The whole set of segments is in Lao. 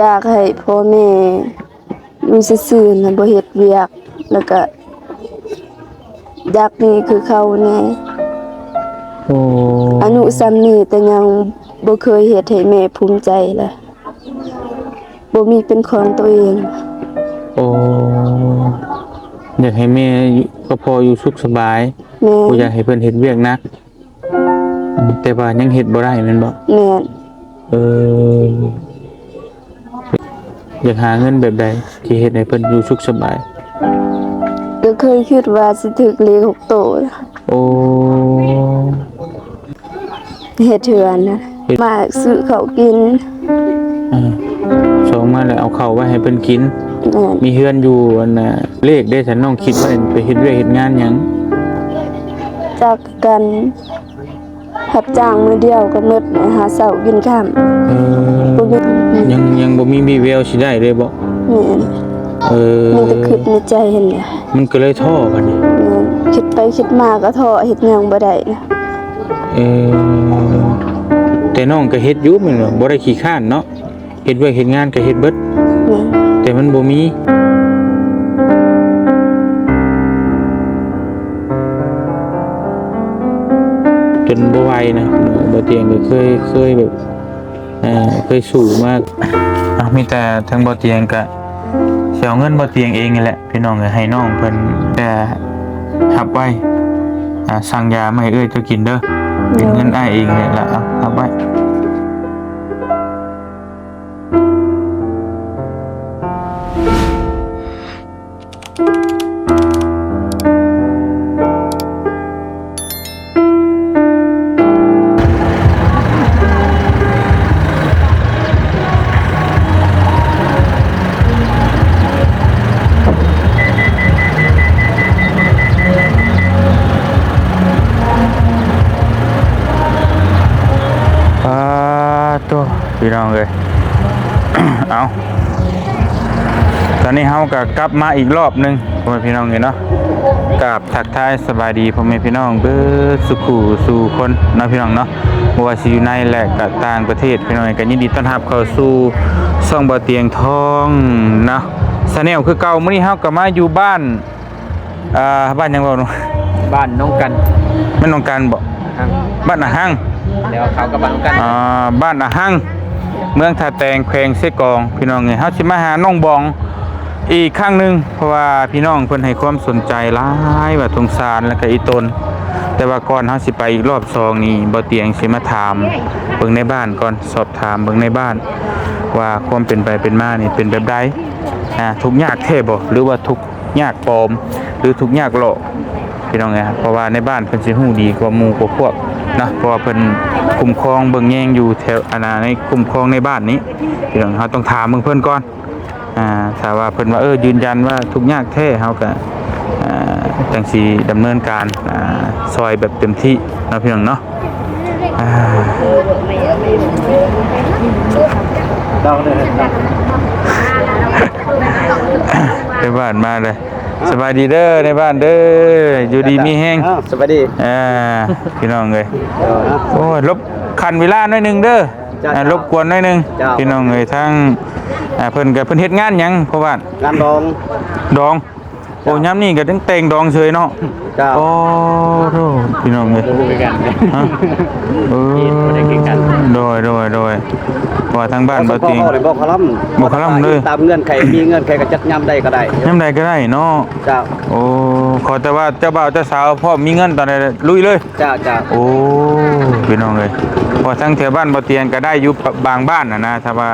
ຢາກໃຫ້ພໍ່ແມ່ຢູ່ຊື່ໆ ນະ ບໍ່ເຮັດວຽກ ແລ້ວກະຢາກມີຄືເຂົາແດ່. ໂອ້ ອາຍຸສ່ຳນີ້ ແຕ່ຍັງບໍ່ເຄີຍເຮັດໃຫ້ແມ່ພູມໃຈເລີຍ. ບໍ່ມີເປັນຂອງຕົວເອງ. ໂອ້ ຢາກໃຫ້ແມ່ກັບພໍ່ຢູ່ສຸກສະບາຍ. ແມ່ນ. ບໍ່ຢາກໃຫ້ເພິ່ນເຮັດວຽກໜັກ. ອືມ ແຕ່ວ່າຍັງເຮັດບໍ່ໄດ້ແມ່ນບໍ່? ແມ່ນ. ເອີ ຢາກຫາເງິນແບບໃດທີ່ເຮັດໃຫ້ເພິ່ນຢູ່ສຸກສະບາຍ? ກໍເຄີຍຄິດວ່າຊິຖືກເລກຫົກໂຕ. ໂອ້ ເຮັດເຮືອນນະ ເຮັດ ມາຊື້ເຂົ້າກິນ. ເອີ ສອງມາແລ້ວເອົາເຂົ້າໄວ້ໃຫ້ເພິ່ນກິນ. ແມ່ນ. ມີເຮືອນຢູ່ອັນນ່າ ເລກເດ້ ຊັ້ນນ້ອງຄິດໄວ້ໄປເຮັດວຽກເຮັດງານຫຍັງ? ຈັກກັນ ຮັບຈ້າງມື້ດຽວກໍໝົດ ຫາເຊົ້າກິນຄ່ຳ. ເອີ ບໍ່ມີ ຍັງ ຍັງບໍ່ມີວີ່ແວວຊິໄດ້ເລີຍບໍ? ແມ່ນ. ເອີ ມີແຕ່ຄິດໃນໃຈຫັ້ນແຫຼະ ມັນກໍເລີຍທໍ້ບັດນີ້. ແມ່ນ. ຄິດໄປຄິດມາກໍທໍ້ ເຮັດຫຍັງບໍ່ໄດ້. ເອີ ແຕ່ນ້ອງກໍເຮັດຢູ່ແມ່ນບໍ່? ບໍ່ໄດ້ຂີ້ຄ້ານເນາະ. ເຮັດວຽກເຮັດງານກໍເຮັດເບິດ. ແມ່ນ. ແຕ່ມັນບໍ່ມີ ຈົນບໍ່ໄຫວນະ. ບໍ່ຕຽງກໍເຄີຍ ເຄີຍແບບ ເອີ ເຄີຍສູ້ມາ. ເອົາ ມີແຕ່ທາງບໍ່ຕຽງກໍຊິເອົາເງິນບໍ່ຕຽງເອງນີ້ແຫຼະ ພີ່ນ້ອງເອີຍ ໃຫ້ນ້ອງເພິ່ນ ແຕ່ຮັບໄວ້ ອ່າ ສັ່ງຢາມາໃຫ້ເອື້ອຍເຈົ້າກິນເດີ. ເປັນເງິນອ້າຍເອງນີ້ແຫຼະ. ເອົາ ຮັບໄວ້. ປາໂຕ ພີ່ນ້ອງເອີຍ ເອົາ ຕອນນີ້ເຮົາກໍກັບມາອີກລອບໜຶ່ງ ພໍ່ແມ່ພີ່ນ້ອງເອີຍເນາະ. ກາບທັກທາຍສະບາຍດີພໍ່ແມ່ພີ່ນ້ອງເບິດສູ່ຄູ່ສູ່ຄົນເນາະ ພີ່ນ້ອງເນາະ, ບໍ່ວ່າຊິຢູ່ໃນ ແລະ ກະຕ່າງປະເທດ ພີ່ນ້ອງເອີຍ. ກໍຍິນດີຕ້ອນຮັບເຂົ້າສູ່ຊ່ອງບໍ່ຕຽງທອງເນາະ Channel ຄືເກົ່າ. ມື້ນີ້ເຮົາກໍມາຢູ່ບ້ານ ອ່າ ບ້ານຫຍັງເວົ້າເນາະ? ບ້ານໜອງກັນ. ແມ່ນໜອງກັນບໍ່? ບ້ານອາຮັງ. ແລ້ວເຂົາກໍບ້ານໜອງກັນ. ອ່າ ບ້ານອາຮັງ ເມືອງທ່າແຕງ ແຂວງເຊກອງ ພີ່ນ້ອງເອີຍ. ເຮົາຊິມາຫານ້ອງບອງອີກຄັ້ງໜຶ່ງ ເພາະວ່າພີ່ນ້ອງເພິ່ນໃຫ້ຄວາມສົນໃຈຫຼາຍ ວ່າສົງສານ ແລ້ວກໍອີ່ຕົນ. ແຕ່ວ່າກ່ອນເຮົາຊິໄປອີກລອບສອງນີ້ ບໍ່ຕຽງຊິມາຖາມເບິ່ງໃນບ້ານກ່ອນ ສອບຖາມເບິ່ງໃນບ້ານວ່າຄວາມເປັນໄປເປັນມານີ້ເປັນແບບໃດ? ອ່າ ທຸກຍາກແທ້ບໍ່ ຫຼືວ່າທຸກ ຍາກປອມ ຫຼື ທຸກຍາກຫຼອກ ພີ່ນ້ອງເອີຍ. ເພາະວ່າໃນບ້ານເພິ່ນຊິຮູ້ດີກວ່າໝູ່ກວ່າພວກເນາະ ເພາະວ່າເພິ່ນຄຸ້ມຄອງເບິ່ງແຍງຢູ່ແຖວ ອັນນ່າ ໃນຄຸ້ມຄອງໃນບ້ານນີ້ ພີ່ນ້ອງ. ເຮົາຕ້ອງຖາມເບິ່ງເພິ່ນກ່ອນ. ອ່າ ຖ້າວ່າເພິ່ນວ່າ ເອີ ຢືນຢັນວ່າທຸກຍາກແທ້ ເຮົາກໍ ອ່າ ຈັ່ງຊິດຳເນີນການ ອ່າ ຊ່ອຍແບບເຕັມທີ່ເນາະ ພີ່ນ້ອງເນາະ. ອ່າ ໄດ້ບ້ານມາເລີຍ. ສະບາຍດີເດີ ໃນບ້ານເດີ ຢູ່ດີມີແຮງ. ອ້າວ ສະບາຍດີ. ອ່າ ພີ່ນ້ອງເອີຍ ໂອ້ຍ ລົບຂັນເວລາໜ້ອຍໜຶ່ງເດີ. ເຈົ້າ ອ່າ ລົບກວນໜ້ອຍໜຶ່ງ. ເຈົ້າ ພີ່ນ້ອງເອີຍ ທາງ ອ່າ ເພິ່ນກໍ ເພິ່ນເຮັດງານຫຍັງພໍ່ບ້ານ? ງານດອງ. ດອງ. ໂອ້ ເຈົ້າ ຍາມນີ້ກໍຍັງແຕ່ງດອງເສີຍເນາະ. ເຈົ້າ ໂອ້ໂທ ພີ່ນ້ອງເອີຍ ບໍ່ຮູ້ຄືກັນ. ຮະ? ເອີ ບໍ່ໄດ້ຄືກັນ. ໂດຍ ໂດຍ ໂດຍ ເພາະວ່າທາງບ້ານບໍ່ຕິງ ເວົ້າບໍ່ຄະລຳ ບໍ່ຄະລຳເລີຍ ຕາມເງື່ອນໄຂ ມີເງື່ອນໄຂກໍຈັດຍາມໃດກໍໄດ້ ຍາມໃດກໍໄດ້ເນາະ. ເຈົ້າ ໂອ້ ຂໍແຕ່ວ່າເຈົ້າບ່າວເຈົ້າສາວພ້ອມມີເງິນຕອນໃດລຸຍເລີຍ. ເຈົ້າ ເຈົ້າ ໂອ້ ພີ່ນ້ອງເອີຍ ເພາະທາງແຖວບ້ານບໍ່ຕຽງກໍໄດ້ຢູ່ບາງບ້ານຫັ້ນນະ ຖ້າວ່າ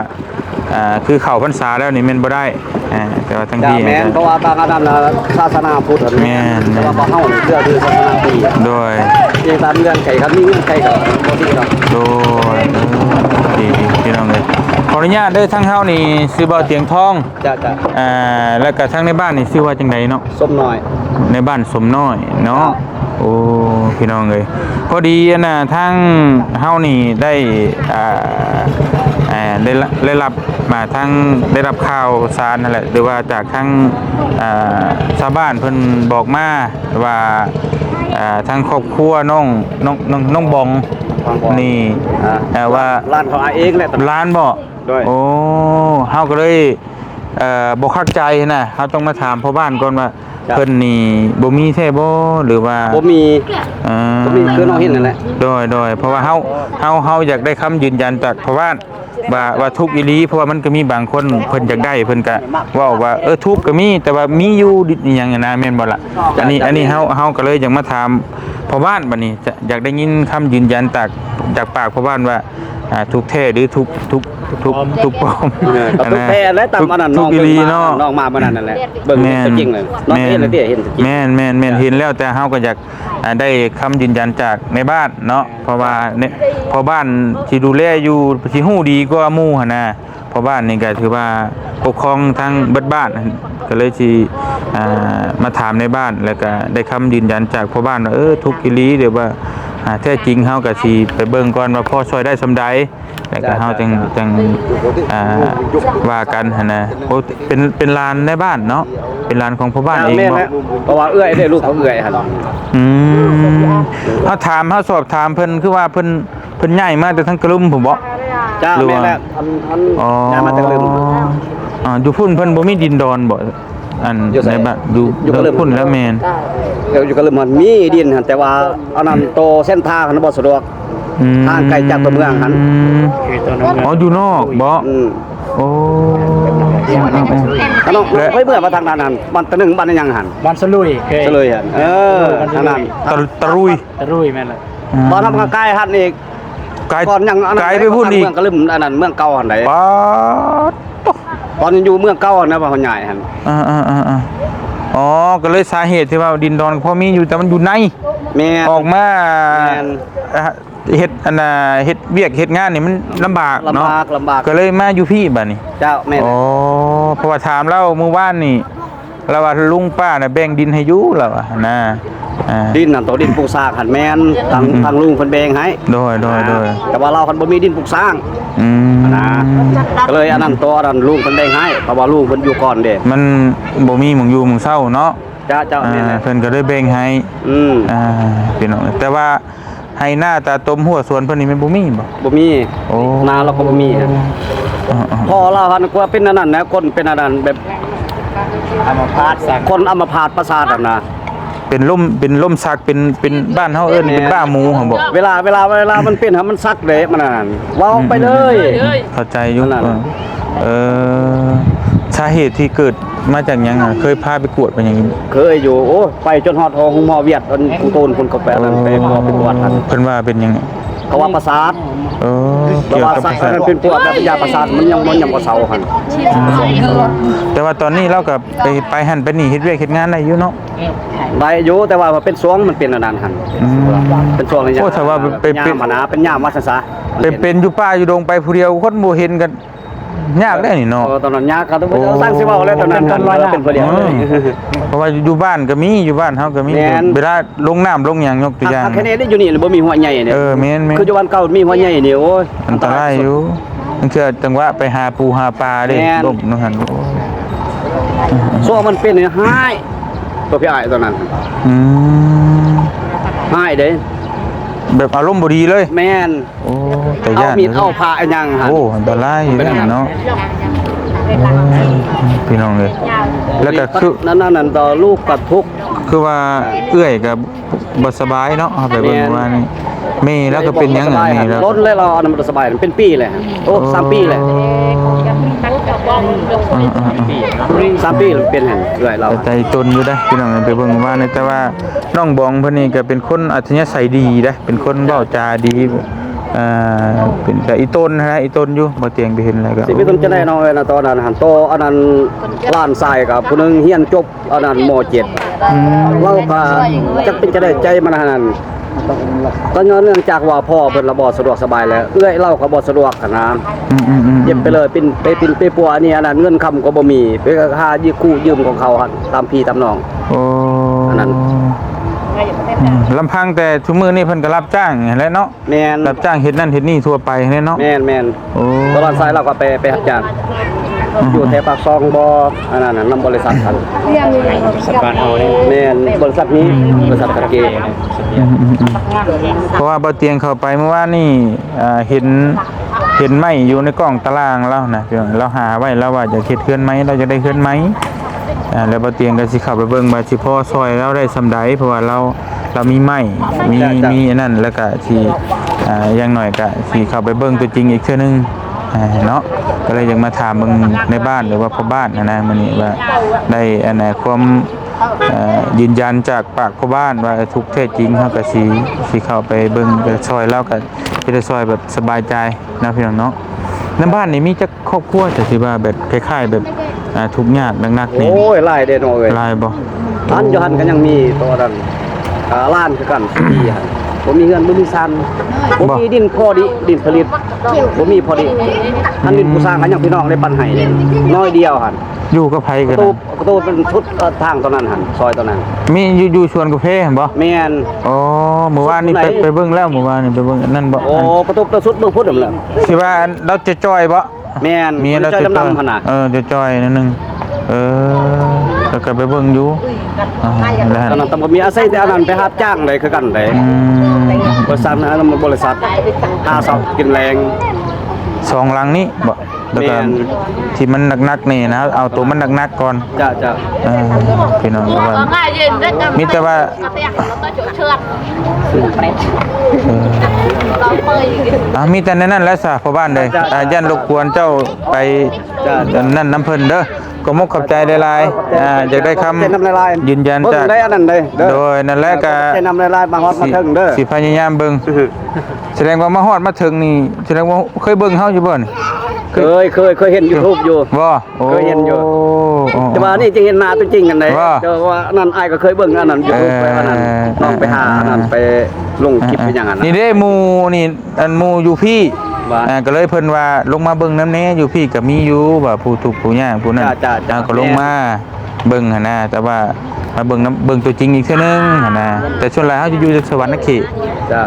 ອ່າ ຄືເຂົ້າພັນສາແລ້ວນີ້ແມ່ນບໍ່ໄດ້. ອ່າ ແຕ່ວ່າທາງ ເຈົ້າ ທີ່ ແມ່ນ ເພາະວ່າບາງອັນນັ້ນນະ ສາສະໜາພຸດຫັ້ນ ແມ່ນ ແມ່ນ ແຕ່ວ່າພວກເຮົານີ້ເຊື່ອຖືສາສະໜາພຸດ. ໂດຍ ອີງຕາມເງື່ອນໄຂ ຄັນມີເງື່ອນໄຂກໍບໍ່ຕິດດອກ. ໂດຍ ເອີ ດີໆ ພີ່ນ້ອງເອີຍ ຂໍອະນຸຍາດເດີ ທາງເຮົານີ້ຊື່ບ່າວຕຽງທອງ. ເຈົ້າ ເຈົ້າ ອ່າ ແລ້ວກໍທາງໃນບ້ານນີ້ຊື່ວ່າຈັ່ງໃດເນາະ? ສົມນ້ອຍ. ໃນບ້ານສົມນ້ອຍເນາະ. ເຈົ້າ ໂອ້ ພີ່ນ້ອງເອີຍ ພໍດີອັນນ່າ ທາງເຮົານີ້ໄດ້ ອ່າ ໄດ້ ໄດ້ຮັບມາ ທາງ ໄດ້ຮັບຂ່າວສານຫັ້ນແຫຼະ ຫຼືວ່າຈາກທາງ ອ່າ ຊາວບ້ານເພິ່ນບອກມາວ່າ ອ່າ ທາງຄອບຄົວນ້ອງ ນ້ອງ ນ້ອງ ນ້ອງບອງ ນ້ອງບອງ ນີ້ ອ່າ ວ່າ ຫຼານຂອງອ້າຍເອງແຫຼະ ຫຼານບໍ? ໂດຍ ໂອ້ ເຮົາກໍເລີຍ ເອີ ບໍ່ຄັກໃຈນະ ເຮົາຕ້ອງມາຖາມພໍ່ບ້ານກ່ອນວ່າ ເພິ່ນນີ້ບໍ່ມີແທ້ບໍ່ ຫຼືວ່າ ບໍ່ມີ ເອີ ບໍ່ມີ ຄືນ້ອງເຫັນນັ້ນແຫຼະ ໂດຍ ໂດຍ ເພາະວ່າເຮົາ ເຮົາ ເຮົາຢາກໄດ້ຄຳຢືນຢັນຈາກພໍ່ບ້ານ ວ່າ ວ່າທຸກອີ່ຫຼີ ເພາະວ່າມັນກໍມີບາງຄົນເພິ່ນຢາກໄດ້ ເພິ່ນກໍເວົ້າວ່າ ເອີ ທຸກກໍມີ ແຕ່ວ່າມີຢູ່ດິ ອີ່ຫຍັງຫັ້ນນະ ແມ່ນບໍ່ລະ? ອັນນີ້ ອັນນີ້ເຮົາ ເຮົາກໍເລີຍຢາກມາຖາມພໍ່ບ້ານບັດນີ້ ຢາກໄດ້ຍິນຄຳຢືນຢັນຈາກ ຈາກປາກພໍ່ບ້ານວ່າ ອ່າ ທຸກແທ້ ຫຼື ທຸກ ທຸກ ທຸກ ທຸກປອມ ເອີ ກໍທຸກແທ້ແຫຼະ ຕາມອັນນັ້ນ ທຸກ ທຸກອີ່ຫຼີເນາະ ນ້ອງມາມື້ນັ້ນນັ້ນແຫຼະ ເບິ່ງຕົວຈິງເລີຍ ນ້ອງເຫັນແລ້ວຕິ ເຫັນຕົວຈິງ ແມ່ນ ແມ່ນ ແມ່ນ ເຫັນແລ້ວ ແຕ່ເຮົາກໍຢາກ ອ່າ ໄດ້ຄຳຢືນຢັນຈາກແມ່ບ້ານເນາະ ເພາະວ່າ ເພາະບ້ານທີ່ດູແລຢູ່ ທີ່ຮູ້ດີກວ່າໝູ່ຫັ້ນນະ ເພາະບ້ານນີ້ກໍຖືວ່າປົກຄອງທັງເບິດບ້ານ ກໍເລີຍຊິ ອ່າ ມາຖາມໃນບ້ານ ແລ້ວກໍໄດ້ຄຳຢືນຢັນຈາກພໍ່ບ້ານວ່າ ເອີ ທຸກອີ່ຫຼີ ຫຼືວ່າ ອ່າ ແທ້ຈິງ ເຮົາກໍຊິໄປເບິ່ງກ່ອນວ່າພໍຊ່ວຍໄດ້ສ່ຳໃດ ແລ້ວກໍເຮົາຈຶ່ງ ຈຶ່ງ ອ່າ ວ່າກັນຫັ້ນນະ. ໂອ້ ເປັນ ເປັນຫຼານໃນບ້ານເນາະ ເປັນຫຼານຂອງພໍ່ບ້ານເອງ ແມ່ນແຫຼະ ເພາະວ່າເອື້ອຍເດ້ ລູກຂອງເອື້ອຍຫັ້ນ ອືມ ເຮົາຖາມ ເຮົາສອບຖາມເພິ່ນ ຄືວ່າເພິ່ນ ເພິ່ນຍ້າຍມາແຕ່ທາງກະລຸ່ມພຸ້ນບໍ? ເຈົ້າ ແມ່ນແຫຼະ ອໍ ຍ້າຍມາແຕ່ກະລຸ່ມ ຢູ່ພຸ້ນເພິ່ນບໍ່ມີດິນດອນບໍ? ອັນ ຢູ່ໃສ? ໃນບ້ານ ຢູ່ ຢູ່ກະລຶມພຸ້ນແລ້ວ ແມ່ນ ຢູ່ກະລຶມຫັ້ນມີດິນຫັ້ນ ແຕ່ວ່າອັນນັ້ນ ໂຕເສັ້ນທາງຫັ້ນບໍ່ສະດວກ ອືມ ທາງໄກຈາກຕົວເມືອງຫັ້ນ ອໍ ຢູ່ນອກບໍ? ອືມ ໂອ້ ເອີໆໆ ອັນນັ້ນ ແລະ ໄປເມືອງໄປທາງນັ້ນຫັ້ນ ບ້ານຕະໜຶງ ບ້ານຫຍັງຫັ້ນ? ບ້ານສະລຸຍ ສະລຸຍຫັ້ນ ເອີ ຕະລຸຍ ຕະລຸຍ ແມ່ນແຫຼະ ອືມ ຕອນເຮົາມາກາຍຫັ້ນອີກ ກາຍ ກ່ອນຫຍັງອັນນັ້ນ ກາຍໄປພຸ້ນອີກ ເມືອງກະລຶມ ອັນນັ້ນເມືອງເກົ່າຫັ້ນໃດ ປາດໂທ້ ຕອນຍັງຢູ່ເມືອງເກົ່າຫັ້ນນະ ວ່າເຮົາຍ້າຍຫັ້ນ ເອີໆໆ ອໍ ກໍເລີຍສາເຫດທີ່ວ່າດິນດອນພໍມີຢູ່ ແຕ່ມັນຢູ່ໃນ ແມ່ນ ອອກມາ ແມ່ນ ເຮັດອັນນ່າ ເຮັດວຽກເຮັດງານນີ້ມັນລຳບາກເນາະ ລຳບາກ ລຳບາກ ກໍເລີຍມາຢູ່ພີ້ບາດນີ້ ເຈົ້າ ແມ່ນ ອໍ ເພາະວ່າຖາມລາວມື້ວານນີ້ ລາວວ່າລຸງປ້ານະແບ່ງດິນໃຫ້ຢູ່ ລາວວ່ານະ ອ່າ ດິນນັ້ນ ໂຕດິນປູກສາກຫັ້ນແມ່ນ ທາງ ອືມໆ ທາງລຸງເພິ່ນແບ່ງໃຫ້ ໂດຍໆໆ ແຕ່ວ່າລາວຄັນບໍ່ມີດິນປູກສາກ ອືມ ນະ ກໍເລີຍອັນນັ້ນ ໂຕອັນນັ້ນລຸງເພິ່ນແບ່ງໃຫ້ ເພາະວ່າລຸງເພິ່ນຢູ່ກ່ອນເດ້ ມັນບໍ່ມີໝ່ອງຢູ່ໝ່ອງເຊົາເນາະ ເຈົ້າໆ ອ່າ ແມ່ນແຫຼະ ເພິ່ນກໍເລີຍແບ່ງໃຫ້ ອືມ ອ່າ ພີ່ນ້ອງ ແຕ່ວ່າ ໄຮ່ນາຕາຕົມຮົ້ວສວນເພິ່ນນີ້ແມ່ນບໍ່ມີບໍ? ບໍ່ມີ ໂອ້ ນາລາວກໍບໍ່ມີ ເອີໆໆ ພໍ່ລາວຫັ້ນກວ່າເປັນອັນນັ້ນນະ ຄົນເປັນອັນນັ້ນແບບ ອັມມະພາດ ຄົນອັມມະພາດປະສາດຫັ້ນນະ ເປັນລົມ ເປັນລົມຊັກ ເປັນ ເປັນ ບ້ານເຮົາເອີ້ນເປັນບ້າໝູຫັ້ນບໍ? ເວລາ ເວລາ ເວລາມັນເປັນຫັ້ນມັນຊັກເດ້ ມັນອັນນັ້ນ ເວົ້າໄປເລີຍ ອືມໆໆ ເຂົ້າໃຈຢູ່ ເອີ ສາເຫດທີ່ເກີດ ມາຈາກຫຍັງ? ເຄີຍພາໄປກວດໄປຫຍັງ? ເຄີຍຢູ່ ໂອ້ ໄປຈົນຮອດໂຮງໝໍຫວຽດ ອັນຄູໂຕນພຸ້ນ ກໍໄປອັນນັ້ນ ໄປ ໄປກວດຫັ້ນ ເພິ່ນວ່າເປັນຫຍັງ? ເຂົາວ່າປະສາດ ເອີ ເກີ່ຽວກັບປະສາດ ເຂົາວ່າເປັນພວກແບບຢາປະສາດ ມັນຍັງບໍ່ ຍັງບໍ່ເຊົາຫັ້ນ ອືມ ແຕ່ວ່າຕອນນີ້ລາວກໍໄປ ໄປຫັ້ນໄປນີ້ ເຮັດວຽກເຮັດງານໄດ້ຢູ່ເນາະ? ໄດ້ຢູ່ ແຕ່ວ່າເປັນຊ່ວງມັນເປັນອັນນັ້ນຫັ້ນ ອືມ ເປັນຊ່ວງໄລຍະ ໂອ້ ຖ້າວ່າໄປ ໄປ ຍາມຫັ້ນນະ ເປັນຍາມວ່າຊັ້ນຊະ ໄປເປັນຢູ່ປ່າຢູ່ດົງໄປຜູ້ດຽວ ຄົນບໍ່ເຫັນກັນ ຍາກເດ້ນີ້ເນາະ ເອີ ຕອນນັ້ນຍາກ ກໍຕ້ອງ ໂອ້ ສ້າງຊິເວົ້າແລ້ວຕອນນັ້ນ ເປັນຕອນລອຍນ້ຳ ເປັນຜູ້ດຽວ ອືມ ເພາະວ່າຢູ່ບ້ານກໍມີ ຢູ່ບ້ານເຮົາກໍມີ ແມ່ນ ເວລາລົງນ້ຳລົງຫຍັງ ຍົກຕົວຢ່າງ ຄັກແນ່ເດ້ ຢູ່ນີ້ບໍ່ມີຫ້ວຍໃຫຍ່ເດ້ ເອີ ແມ່ນໆ ຄືຢູ່ບ້ານເກົ່າມີຫ້ວຍໃຫຍ່ນີ້ ໂອ້ຍ ອັນຕະລາຍຢູ່ ລາງເທື່ອຈັງຫວະໄປຫາປູຫາປາເດ້ ແມ່ນ ລົງນັ້ນຫັ້ນ ໂອ້ຍ ຊ່ວງມັນເປັນນີ້ຮ້າຍ ຕົວພີ່ອ້າຍຕອນນັ້ນ ອືມ ຮ້າຍເດ້ ແບບອາລົມບໍ່ດີເລີຍ ແມ່ນ ໂອ້ ຕາຢ້ານ ເອົາມີດເອົາພ້າອີຫຍັງຫັ້ນ ໂອ້ ອັນຕະລາຍຢູ່ເດ້ເນາະ ໂອ້ ພີ່ນ້ອງເອີຍ ແລ້ວກໍຄື ນັ້ນ ນັ້ນ ນັ້ນ ຕໍ່ລູກກໍທຸກ ຄືວ່າເອື້ອຍກໍບໍ່ສະບາຍເນາະ ເຮົາໄປເບິ່ງ ແມ່ນ ວ່ານີ້ ແມ່ລາວກໍເປັນຫຍັງ ແມ່ລາວ ດົນແລ້ວ ລາວອັນນັ້ນບໍ່ສະບາຍ ເປັນປີແລ້ວ ໂອ້ ໂອ້ ສາມປີແລ້ວ ອືມໆໆ ສາມປີແລ້ວເປັນຫັ້ນ ເອື້ອຍລາວ ແຕ່ອີ່ຕົນຢູ່ເດ້ ພີ່ນ້ອງ ໄປເບິ່ງວ່ານີ້ ແຕ່ວ່າ ນ້ອງບອງເພິ່ນນີ້ກໍເປັນຄົນອັດທະຍາໄສດີເດ້ ເປັນຄົນເວົ້າຈາດີ ເອີ ເປັນຕາອີ່ຕົນຫັ້ນນະ ອີ່ຕົນຢູ່ ບໍ່ຕຽງໄປເຫັນແລ້ວກໍ ຊິມີຕົນຈະໄດ້ນ້ອງເອີຍນະ ຕອນນັ້ນຫັ້ນ ໂຕອັນນັ້ນ ຫຼານຊາຍກໍຜູ້ໜຶ່ງຮຽນຈົບອັນນັ້ນ ມໍເຈັດ ອືມ ລາວກໍຈັກເປັນຈະໄດ້ໃຈມັນຫັ້ນ ກໍຍ້ອນເນື່ອງຈາກວ່າພໍ່ເພິ່ນລະບໍ່ສະດວກສະບາຍ ແລ້ວເອື້ອຍລາວກໍບໍ່ສະດວກຫັ້ນນະ ອືມໆໆ ເຈັບໄປເລີຍ ເປັນ ໄປປິ່ນໄປປົວ ອັນນີ້ອັນນັ້ນ ເງິນຄຳກໍບໍ່ມີ ໄປຫາຢືມກູ້ຢືມຂອງເຂົາຫັ້ນ ຕາມພີ່ຕາມນ້ອງ ໂອ້ ອັນນັ້ນ ອືມ ລຳພັງແຕ່ຊຸມື້ນີ້ເພິ່ນກໍຮັບຈ້າງຫັ້ນແຫຼະເນາະ ແມ່ນ ຮັບຈ້າງເຮັດນັ້ນເຮັດນີ້ທົ່ວໄປຫັ້ນແຫຼະເນາະ ແມ່ນໆ ໂອ້ ຕະຫຼອດສາຍລາວກໍໄປ ໄປຮັບຈ້າງ ອືມ ຢູ່ແຖວປາກຊ່ອງບໍ ອັນນັ້ນນະ ນຳບໍລິສັດຫັ້ນ ແມ່ນ ບໍລິສັດນີ້ ອືມ ບໍລິສັດກະເກ ອືມໆໆ ເພາະວ່າບ່າວຕຽງເຂົ້າໄປມື້ວານນີ້ ອ່າ ເຫັນ ເຫັນໄມ້ຢູ່ໃນກ້ອງຕາລາງລາວນະ ພີ່ນ້ອງ ລາວຫາໄວ້ ລາວວ່າຢາກເຮັດເຮືອນໃໝ່ ລາວຢາກໄດ້ເຮືອນໃໝ່. ອ່າ ແລ້ວບ່າວຕຽງກໍຊິເຂົ້າໄປເບິ່ງວ່າຊິພໍຊ່ອຍລາວໄດ້ສ່ຳໃດ ເພາະວ່າລາວ ລາວມີໄມ້ ມີ ມີອັນນັ້ນ ແລ້ວກໍຊິ ອ່າ ຢ່າງໜ້ອຍກໍຊິເຂົ້າໄປເບິ່ງຕົວຈິງອີກເທື່ອໜຶ່ງ ອ່າ ເນາະ. ກໍເລີຍຢາກມາຖາມເບິ່ງໃນບ້ານ ຫຼືວ່າພໍ່ບ້ານຫັ້ນນະ ມື້ນີ້ວ່າໄດ້ອັນນະ ຄວາມ ເອີ ຢືນຢັນຈາກປາກພໍ່ບ້ານວ່າ ເອີ ທຸກແທ້ຈິງ ເຮົາກໍຊິ ຊິເຂົ້າໄປເບິ່ງໄປຊ່ອຍລາວ ກໍຊິໄດ້ຊ່ອຍແບບສະບາຍໃຈເນາະ ພີ່ນ້ອງເນາະ. ໃນບ້ານນີ້ມີຈັກຄອບຄົວ ທີ່ວ່າແບບຄ້າຍໆແບບ ອ່າ ທຸກຍາກໜັກໆນີ້? ໂອ້ຍ ຫຼາຍເດ້ນ້ອງເອີຍ. ຫຼາຍບໍ່? ຫັ້ນຢູ່ຫັ້ນກໍຍັງມີໂຕນັ້ນ ອ່າ ຫຼານຄືກັນ ສີ່ຫັ້ນ ບໍ່ມີເຮືອນ ບໍ່ມີຊານ ບໍ່ມີດິນພໍດີ ດິນຜະລິດ ບໍ່ມີພໍດີ. ອັນດິນຜູ້ສ້າງກໍຍັງ ອືມ ພີ່ນ້ອງໄດ້ປັນໃຫ້ໜ້ອຍດຽວຫັ້ນ. ຢູ່ກັບໃຜກັນ? ປະຕູ ປະຕູເປັນຊຸດ ເອີ ທາງຕອນນັ້ນຫັ້ນ ຊອຍຕອນນັ້ນ ມີຢູ່ ຢູ່ສວນກາເຟຫັ້ນບໍ່? ແມ່ນ. ອໍ ມື້ວານນີ້ໄປ ໄປເບິ່ງແລ້ວ ມື້ວານນີ້ໄປເບິ່ງອັນນັ້ນບໍ່? ໂອ້ ປະຕູປະສຸດເບິ່ງພຸ້ນແຫຼະ. ທີ່ວ່າລາວຈ່ອຍໆບໍ່? ແມ່ນ ມີລາວຈ່ອຍໆ ດຳໆຫັ້ນນະ. ເອີ ຈ່ອຍໆໜ້ອຍໜຶ່ງ. ເອີ ແລ້ວກໍໄປເບິ່ງຢູ່ ອ່າ ຕອນນັ້ນກໍບໍ່ມີອາໄສ ແຕ່ອັນນັ້ນໄປຮັບຈ້າງໄດ້ຄືກັນໄດ໋. ອືມ ບໍລິສັດ ອັນນັ້ນ ບໍລິສັດ ຫາເຊົ້າກິນແລງ. ສອງຫຼັງນີ້ບໍ່? ແລ້ວກໍ ແມ່ນ ທີ່ມັນໜັກໆນີ້ນະ ເອົາໂຕມັນໜັກໆກ່ອນ. ເຈົ້າ ເຈົ້າ. ເອີ ພີ່ນ້ອງ ວ່າມີແຕ່ວ່າ ເອີ ອ່າ ມີແຕ່ໃນນັ້ນແຫຼະສະ ພໍ່ບ້ານເດີ. ເຈົ້າ ເຈົ້າ. ອ່າ ຢ້ານລົບກວນເຈົ້າໄປ ເຈົ້າ ເຈົ້າ ນັ້ນນຳເພິ່ນເດີ. ຂໍມຸກຂອບໃຈຫຼາຍໆ. ອ່າ ຢາກໄດ້ຄຳ ຂອບໃຈນຳຫຼາຍໆ ຢືນຢັນຈາກ ເບິ່ງໄດ້ອັນນັ້ນເດ້. ໂດຍ ນັ້ນແຫຼະ ກະ ຂອບໃຈນຳຫຼາຍໆ ມາຮອດມາເຖິງເດີ ຊິພະຍາຍາມເບິ່ງ. ສະແດງວ່າມາຮອດມາເຖິງນີ້ ສະແດງວ່າເຄີຍເບິ່ງເຮົາຢູ່ບໍ່ນີ້? ເຄີຍ ເຄີຍ ເຄີຍເຫັນຢູທູບຢູ່. ບໍ່? ໂອ້ ເຄີຍເຫັນຢູ່. ແຕ່ວ່ານີ້ຈະເຫັນໜ້າຕົວຈິງຫັ້ນເດ້. ບໍ່? ແຕ່ວ່ານັ້ນອ້າຍກໍເຄີຍເບິ່ງອັນນັ້ນຢູທູບ ເອີ ໄປອັນນັ້ນ ເອີ ນ້ອງໄປຫາ ເອີ ອັນນັ້ນ ເອີ ໄປລົງຄລິບ ເອີ ເປັນຫຍັງຫັ້ນນະ. ນີ້ເດ້ໝູ່ນີ້ ອັນໝູ່ຢູ່ພີ້ ວ່າ ອ່າ ກໍເລີຍເພິ່ນວ່າລົງມາເບິ່ງນຳແດ່ ຢູ່ພີ້ກໍມີຢູ່ ວ່າຜູ້ທຸກຜູ້ຍາກຜູ້ນັ້ນ. ເຈົ້າ ເຈົ້າ ເຈົ້າ. ອ່າ ກໍລົງມາເບິ່ງຫັ້ນນະ ແຕ່ວ່າມາເບິ່ງນຳ ເບິ່ງຕົວຈິງອີກເທື່ອໜຶ່ງຫັ້ນນະ. ແຕ່ສ່ວນຫຼາຍເຮົາຈະຢູ່ແຕ່ສະຫວັນນະເຂດ. ເຈົ້າ.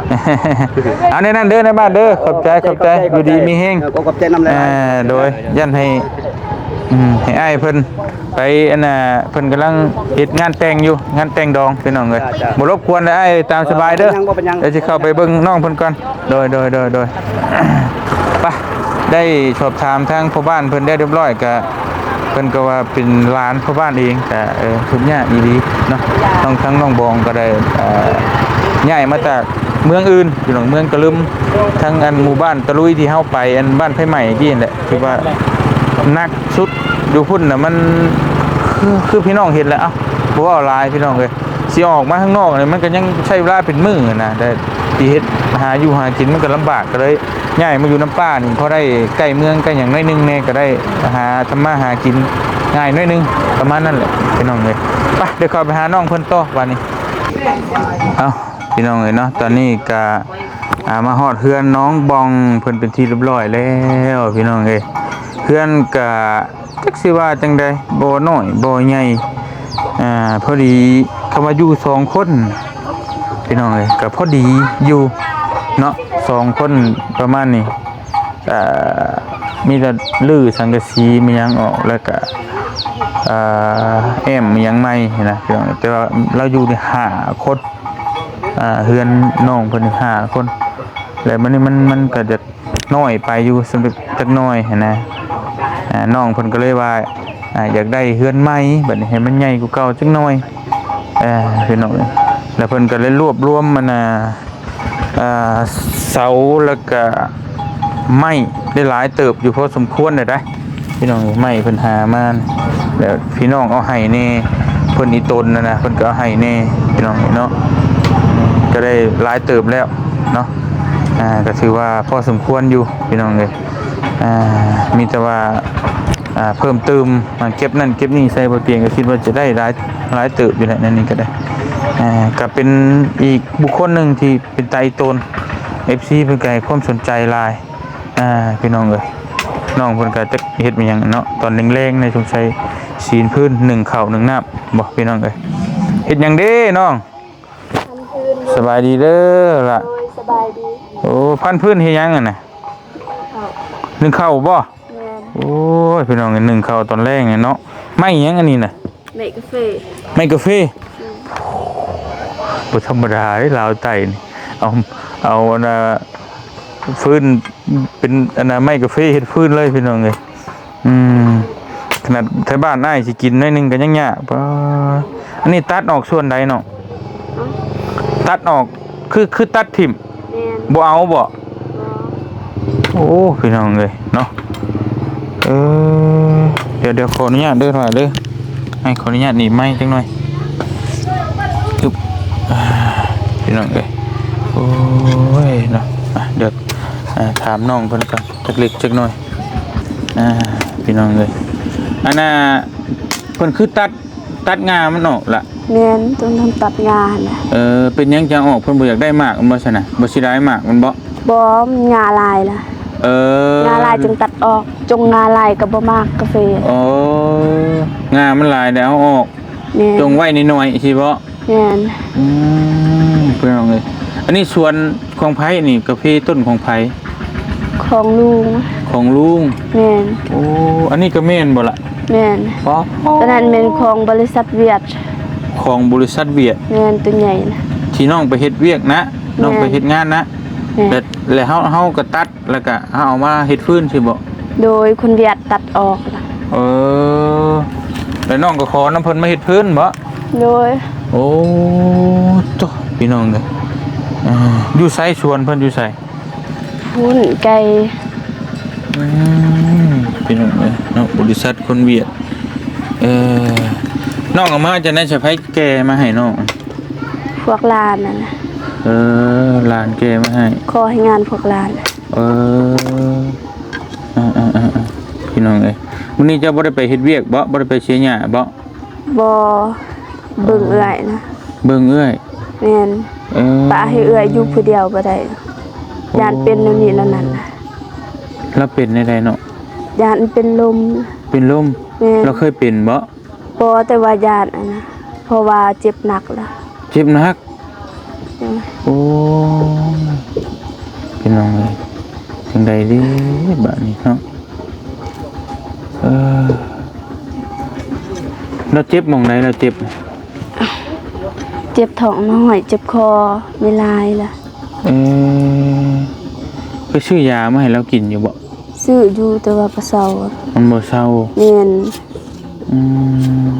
ເອົາແນວນັ້ນເດີ ນາຍບ້ານເດີ ຂອບໃຈ ຂອບໃຈ ຂອບໃຈ ຂອບໃຈ ຢູ່ດີມີແຮງ. ເອີ ກໍຂອບໃຈນຳຫຼາຍໆ. ອ່າ ໂດຍ ຢ້ານໃຫ້ ອືມ ໃຫ້ອ້າຍເພິ່ນໄປ ອັນນ່າ ເພິ່ນກຳລັງເຮັດງານແຕ່ງຢູ່ ງານແຕ່ງດອງ ພີ່ນ້ອງເອີຍ. ເຈົ້າ ເຈົ້າ. ບໍ່ລົບກວນເດີອ້າຍ ຕາມສະບາຍເດີ. ເອີ ບໍ່ເປັນຫຍັງ ບໍ່ເປັນຫຍັງ. ດຽວຊິເຂົ້າໄປເບິ່ງນ້ອງເພິ່ນກ່ອນ. ໂດຍ ໂດຍ ໂດຍ ໂດຍ. ໄປ ໄດ້ສອບຖາມທາງພໍ່ບ້ານເພິ່ນໄດ້ຮຽບຮ້ອຍ ກະເພິ່ນກໍວ່າເປັນຫຼານພໍ່ບ້ານເອງ ກະ ເອີ ທຸກຍາກອີ່ຫຼີເນາະ. ນ້ອງ ທາງນ້ອງບອງກໍໄດ້ ເອີ ຍ້າຍມາຈາກເມືອງອື່ນ ພີ່ນ້ອງ ເມືອງກະລຶມ ທາງອັນໝູ່ບ້ານຕະລຸຍທີ່ເຮົາໄປ ອັນບ້ານໄຟໄໝ້ກີ້ຫັ້ນແຫຼະ ຖືວ່າໜັກສຸດຢູ່ພຸ້ນນະ. ມັນຄື ຄືພີ່ນ້ອງເຫັນແຫຼະ ເອົ້າ ບໍ່ເວົ້າຫຼາຍ ພີ່ນ້ອງເອີຍ. ຊິອອກມາຂ້າງນອກນີ້ ມັນກໍຍັງໃຊ້ເວລາເປັນມື້ນະ ແຕ່ຊິເຮັດຫາຢູ່ຫາກິນມັນກໍລຳບາກ ກໍເລີຍຍ້າຍມາຢູ່ນຳປ້ານີ້ ພໍໄດ້ໃກ້ເມືອງໃກ້ຫຍັງໜ້ອຍໜຶ່ງແດ່ ກໍໄດ້ຫາທຳມາຫາກິນງ່າຍໜ້ອຍໜຶ່ງ ປະມານນັ້ນແຫຼະ ພີ່ນ້ອງເອີຍ. ໄປ ດຽວເຂົ້າໄປຫານ້ອງເພິ່ນຕໍ່ບາດນີ້. ເອົ້າ ພີ່ນ້ອງເອີຍເນາະ ຕອນນີ້ກໍ ອ່າ ມາຮອດເຮືອນນ້ອງບອງເພິ່ນເປັນທີ່ຮຽບຮ້ອຍແລ້ວ ພີ່ນ້ອງເອີຍ. ເຮືອນກໍ ຈັກຊິວ່າຈັ່ງໃດ ບໍ່ນ້ອຍບໍ່ໃຫຍ່ ອ່າ ພໍດີ ຄຳວ່າຢູ່ສອງຄົນ ພີ່ນ້ອງເອີຍ ກໍພໍດີຢູ່ເນາະ ສອງຄົນປະມານນີ້. ອ່າ ມີແຕ່ຮື້ສັງກະສີມີຫຍັງອອກ ແລ້ວກໍ ອ່າ ແອ້ມມີຫຍັງໃໝ່ນະ ພີ່ນ້ອງ. ແຕ່ວ່າລາວຢູ່ໄດ້ຫ້າຄົນ ອ່າ ເຮືອນນ້ອງເພິ່ນຫ້າຄົນ ແລ້ວມັນ ມັນ ມັນກໍຈະ ນ້ອຍໄປຢູ່ ສຳລັບຈັກໜ້ອຍຫັ້ນນະ. ອ່າ ນ້ອງເພິ່ນກໍເລີຍວ່າ ອ່າ ຢາກໄດ້ເຮືອນໃໝ່ ບັດນີ້ໃຫ້ມັນໃຫຍ່ກວ່າເກົ່າຈັກໜ້ອຍ ເອີ ພີ່ນ້ອງເອີຍ. ແລ້ວເພິ່ນກໍເລີຍລວບລວມ ອັນນ່າ ເອີ ເສົາ ແລ້ວກະໄມ້ໄດ້ຫຼາຍເຕີບຢູ່ພໍສົມຄວນເດ້ ພີ່ນ້ອງເອີຍ. ໄມ້ເພິ່ນຫາມາ ແລ້ວພີ່ນ້ອງເອົາໃຫ້ແດ່ ເພິ່ນອີ່ຕົນຫັ້ນນະ ເພິ່ນກໍເອົາໃຫ້ແດ່ ພີ່ນ້ອງເອີຍເນາະ. ກໍໄດ້ຫຼາຍເຕີບແລ້ວເນາະ ອ່າ ກໍຖືວ່າພໍສົມຄວນຢູ່ ພີ່ນ້ອງເອີຍ. ອ່າ ມີແຕ່ວ່າ ອ່າ ເພີ່ມຕື່ມ ອ່າ ເກັບນັ້ນເກັບນີ້ໃສ່ ບໍ່ຕຽງກໍຄິດວ່າຈະໄດ້ຫຼາຍ ຫຼາຍເຕີບຢູ່ແຫຼະ ໃນນີ້ກໍໄດ້. ອ່າ ກໍເປັນອີກບຸກຄົນໜຶ່ງທີ່ເປັນຕາອີ່ຕົນ ເອັຟຊີ ເພິ່ນກໍໃຫ້ຄວາມສົນໃຈຫຼາຍ ອ່າ ພີ່ນ້ອງເອີຍ. ນ້ອງເພິ່ນກໍຈັກເຮັດແມ່ນຫຍັງເນາະ ຕອນແລງໆນີ້ ສົງໄສສີນພື້ນ ໜຶ້ງເຂົ້າໜຶ້ງນ້ຳບໍ່ ພີ່ນ້ອງເອີຍ. ເຮັດຫຍັງເດ້ນ້ອງ? ພັນພື້ນ. ສະບາຍດີເດີລະ. ໂດຍ ສະບາຍດີ. ໂອ້ ພັນພື້ນເຮັດຫຍັງຫັ້ນນະ? ໜຶ້ງເຂົ້າ. ໜຶ້ງເຂົ້າບໍ່? ແມ່ນ. ໂອ້ຍ ພີ່ນ້ອງເອີຍ ໜຶ້ງເຂົ້າຕອນແລງນີ້ເນາະ. ໄມ້ຫຍັງອັນນີ້ນະ? ໄມ້ກາເຟ. ໄມ້ກາເຟ. ອືມ. ບໍ່ທຳມະດາເດ້ ລາວໃຕ້ນີ້ ເອົາ ເອົາອັນນ່າ ຟືນ ເປັນອັນນ່າ ໄມ້ກາເຟເຮັດຟືນເລີຍພີ່ນ້ອງເອີຍ. ອືມ ຂະໜາດໄທບ້ານອ້າຍຊິກິນໜ້ອຍໜຶ່ງກໍຍັງຍາກ. ປາ ອັນນີ້ຕັດອອກສ່ວນໃດເນາະ? ຕັດອອກ ຄື ຄືຕັດຖິ້ມ? ແມ່ນ. ບໍ່ເອົາບໍ? ບໍ່. ໂອ້ ພີ່ນ້ອງເອີຍເນາະ. ເອີ ດຽວ ດຽວ ຂໍອະນຸຍາດເດີ ຫຼາຍເດີ. ໃຫ້ຂໍອະນຸຍາດໜີບໄມ້ຈັກໜ່ອຍ. ອຶບ ອ່າ ພີ່ນ້ອງເອີຍ ໂອ້ຍເນາະ. ອ່ະ ດຽວ ອ່າ ຖາມນ້ອງເພິ່ນກ່ອນ ຈັກເລັກຈັກໜ້ອຍ. ອ່າ ພີ່ນ້ອງເອີຍ ອັນນ່າ ເພິ່ນຄືຕັດ ຕັດງ່າມັນອອກລະ? ແມ່ນ ຕ້ອງທຳຕັດງ່າຫັ້ນນະ. ເອີ ເປັນຫຍັງຈັ່ງອອກ? ເພິ່ນບໍ່ຢາກໄດ້ໝາກມັນບໍ່ຊັ້ນນະ? ບໍ່ເສຍດາຍໝາກມັນບໍ່? ບໍ່ ມັນງ່າຫຼາຍລະ. ເອີ ງ່າຫຼາຍຈຶ່ງຕັດອອກ. ຈົງງ່າຫຼາຍກໍບໍ່ໝາກກາເຟ. ໂອ້ ງ່າມັນຫຼາຍແລ້ວເອົາອອກ. ແມ່ນ. ຈົງໄວ້ໜ້ອຍໆ ຊີ້ບໍ? ແມ່ນ. ອືມ ພີ່ນ້ອງເອີຍ ອັນນີ້ສວນຂອງໃຜນີ້? ກາເຟຕົ້ນຂອງໃຜ? ຂອງລຸງ. ຂອງລຸງ? ແມ່ນ. ໂອ້ ອັນນີ້ກໍແມ່ນບໍ່ລະ? ແມ່ນ. ຕອນນັ້ນແມ່ນຂອງບໍລິສັດຫວຽດ. ຂອງບໍລິສັດຫວຽດ? ແມ່ນ ໂຕໃຫຍ່ນະ ທີ່ນ້ອງໄປເຮັດວຽກນະ. ແມ່ນ. ນ້ອງໄປເຮັດງານນະ. ແມ່ນ. ແລ້ວ ແລ້ວເຮົາ ເຮົາກໍຕັດ ແລ້ວກະເຮົາເອົາມາເຮັດຟືນຊີ້ບໍ? ໂດຍ ຄົນຫວຽດຕັດອອກ. ເອີ ແລ້ວນ້ອງກໍຂໍນຳເພິ່ນມາເຮັດຟືນບໍ? ໂດຍ. ໂອ້ ໂທ້ ພີ່ນ້ອງເອີຍ ອ່າ ຢູ່ໃສ? ສວນເພິ່ນຢູ່ໃສ? ພຸ້ນ ໄກ. ອືມ ພີ່ນ້ອງເອີຍເນາະ ບໍລິສັດຄົນຫວຽດ. ເອີ ນ້ອງເອົາມາຈາກໃນ? ໃຜແກ່ມາໃຫ້ນ້ອງ? ພວກຫຼານນັ້ນນະ. ເອີ ຫຼານແກ່ມາໃຫ້. ຂໍໃຫ້ງານພວກຫຼານ. ເອີ ເອີໆໆໆ ພີ່ນ້ອງເອີຍ ມື້ນີ້ເຈົ້າບໍ່ໄດ້ໄປເຮັດວຽກບໍ? ບໍ່ໄດ້ໄປເສຍຫຍ້າບໍ? ບໍ່ ເບິ່ງເອື້ອຍນະ. ເບິ່ງເອື້ອຍ? ແມ່ນ. ເອີ ປະໃຫ້ເອື້ອຍຢູ່ຜູ້ດຽວບໍ່ໄດ້. ໂອ້ ຢ້ານເປັນແນວນີ້ແນວນັ້ນ. ລາວເປັນແນວໃດເນາະ? ຢ້ານເປັນລົມ. ເປັນລົມ? ແມ່ນ. ລາວເຄີຍເປັນບໍ? ບໍ່ ແຕ່ວ່າຢ້ານອັນນະ ເພາະວ່າເຈັບໜັກລະ. ເຈັບໜັກ? ໂດຍ. ໂອ້ຍ ພີ່ນ້ອງເອີຍ ຈັ່ງໃດເດບາດນີ້ເນາະ. ເອີ ລາວເຈັບໝ່ອງໃດ? ລາວເຈັບ ເຈັບທ້ອງນ້ອຍ ເຈັບຄໍ ມີຫຼາຍລະ. ເອີ ໄປຊື້ຢາມາໃຫ້ລາວກິນຢູ່ບໍ? ຊື້ຢູ່ ແຕ່ວ່າບໍ່ເຊົາ. ມັນບໍ່ເຊົາ? ແມ່ນ. ອືມ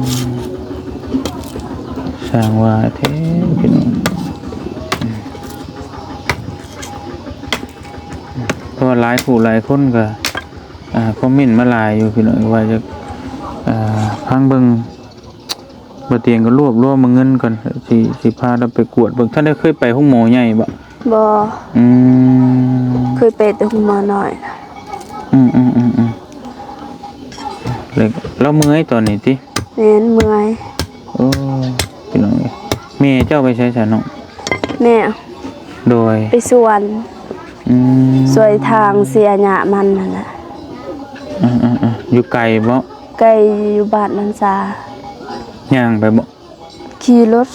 ຊ່າງວ່າແທ້ພີ່ນ້ອງ ເພາະວ່າຫຼາຍຜູ້ຫຼາຍຄົນກໍ ອ່າ ຄອມເມັນມາຫຼາຍຢູ່ພີ່ນ້ອງ ວ່າຈະ ອ່າ ຟັງເບິ່ງ ບໍ່ຕຽງກໍລວບລວມເງິນກ່ອນ ຊິ ຊິພາລາວໄປກວດເບິ່ງ. ທ່ານໄດ້ເຄີຍໄປໂຮງໝໍໃຫຍ່ບໍ່? ບໍ່. ອືມ ເຄີຍໄປແຕ່ໂຮງໝໍນ້ອຍ. ອືມໆໆໆ ແລ້ວລາວເມື່ອຍຕອນນີ້ຕິ? ແມ່ນ ເມື່ອຍ. ໂອ້ ພີ່ນ້ອງເອີຍ ແມ່ເຈົ້າໄປໃສຊະນ້ອງ? ແມ່ ໂດຍ ໄປສວນ. ອືມ ຊ່ວຍທາງເສຍຫຍ້າມັນຫັ້ນນະ. ເອີໆໆ ຢູ່ໄກບໍ່? ໄກ ຢູ່ບ້ານນາຊາ. ຍ່າງໄປບໍ່? ຂີ່ລົດ.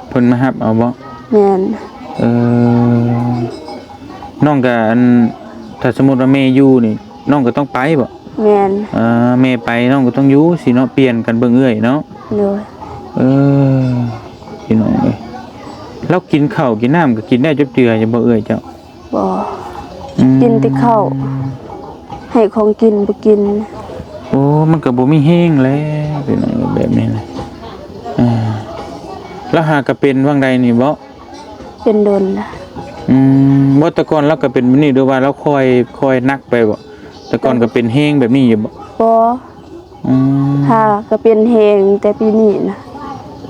ເພິ່ນມາຮັບເອົາບໍ່? ແມ່ນ. ເອີ ນ້ອງກະ ອັນ ຖ້າສົມມຸດວ່າແມ່ຢູ່ນີ້ ນ້ອງກໍຕ້ອງໄປບໍ່? ແມ່ນ. ເອີ ແມ່ໄປນ້ອງກໍຕ້ອງຢູ່ຊີ້ເນາະ ປ່ຽນກັນເບິ່ງເອື້ອຍເນາະ. ໂດຍ. ເອີ ພີ່ນ້ອງເອີຍ ລາວກິນເຂົ້າກິນນ້ຳກໍກິນໄດ້ຈົບເຈື່ອຢູ່ບໍ່ເອື້ອຍເຈົ້າ? ບໍ່. ອືມ ກິນແຕ່ເຂົ້າ ໃຫ້ຂອງກິນບໍ່ກິນ. ໂອ້ ມັນກໍບໍ່ມີແຮງແລ້ວພີ່ນ້ອງ ແບບນີ້ນະ. ເອີ ລາວຫາກະເປັນຫວ່າງໃດນີ້ບໍ່? ເປັນດົນລະ. ອືມ ບໍ່ ແຕ່ກ່ອນລາວກະເປັນແບບນີ້ ຫຼືວ່າລາວຄ່ອຍ ຄ່ອຍໜັກໄປບໍ່? ແຕ່ກ່ອນກະເປັນແຮງແບບນີ້ຢູ່ບໍ່? ບໍ່. ອືມ ຫາກະເປັນແຮງແຕ່ປີນີ້ນະ.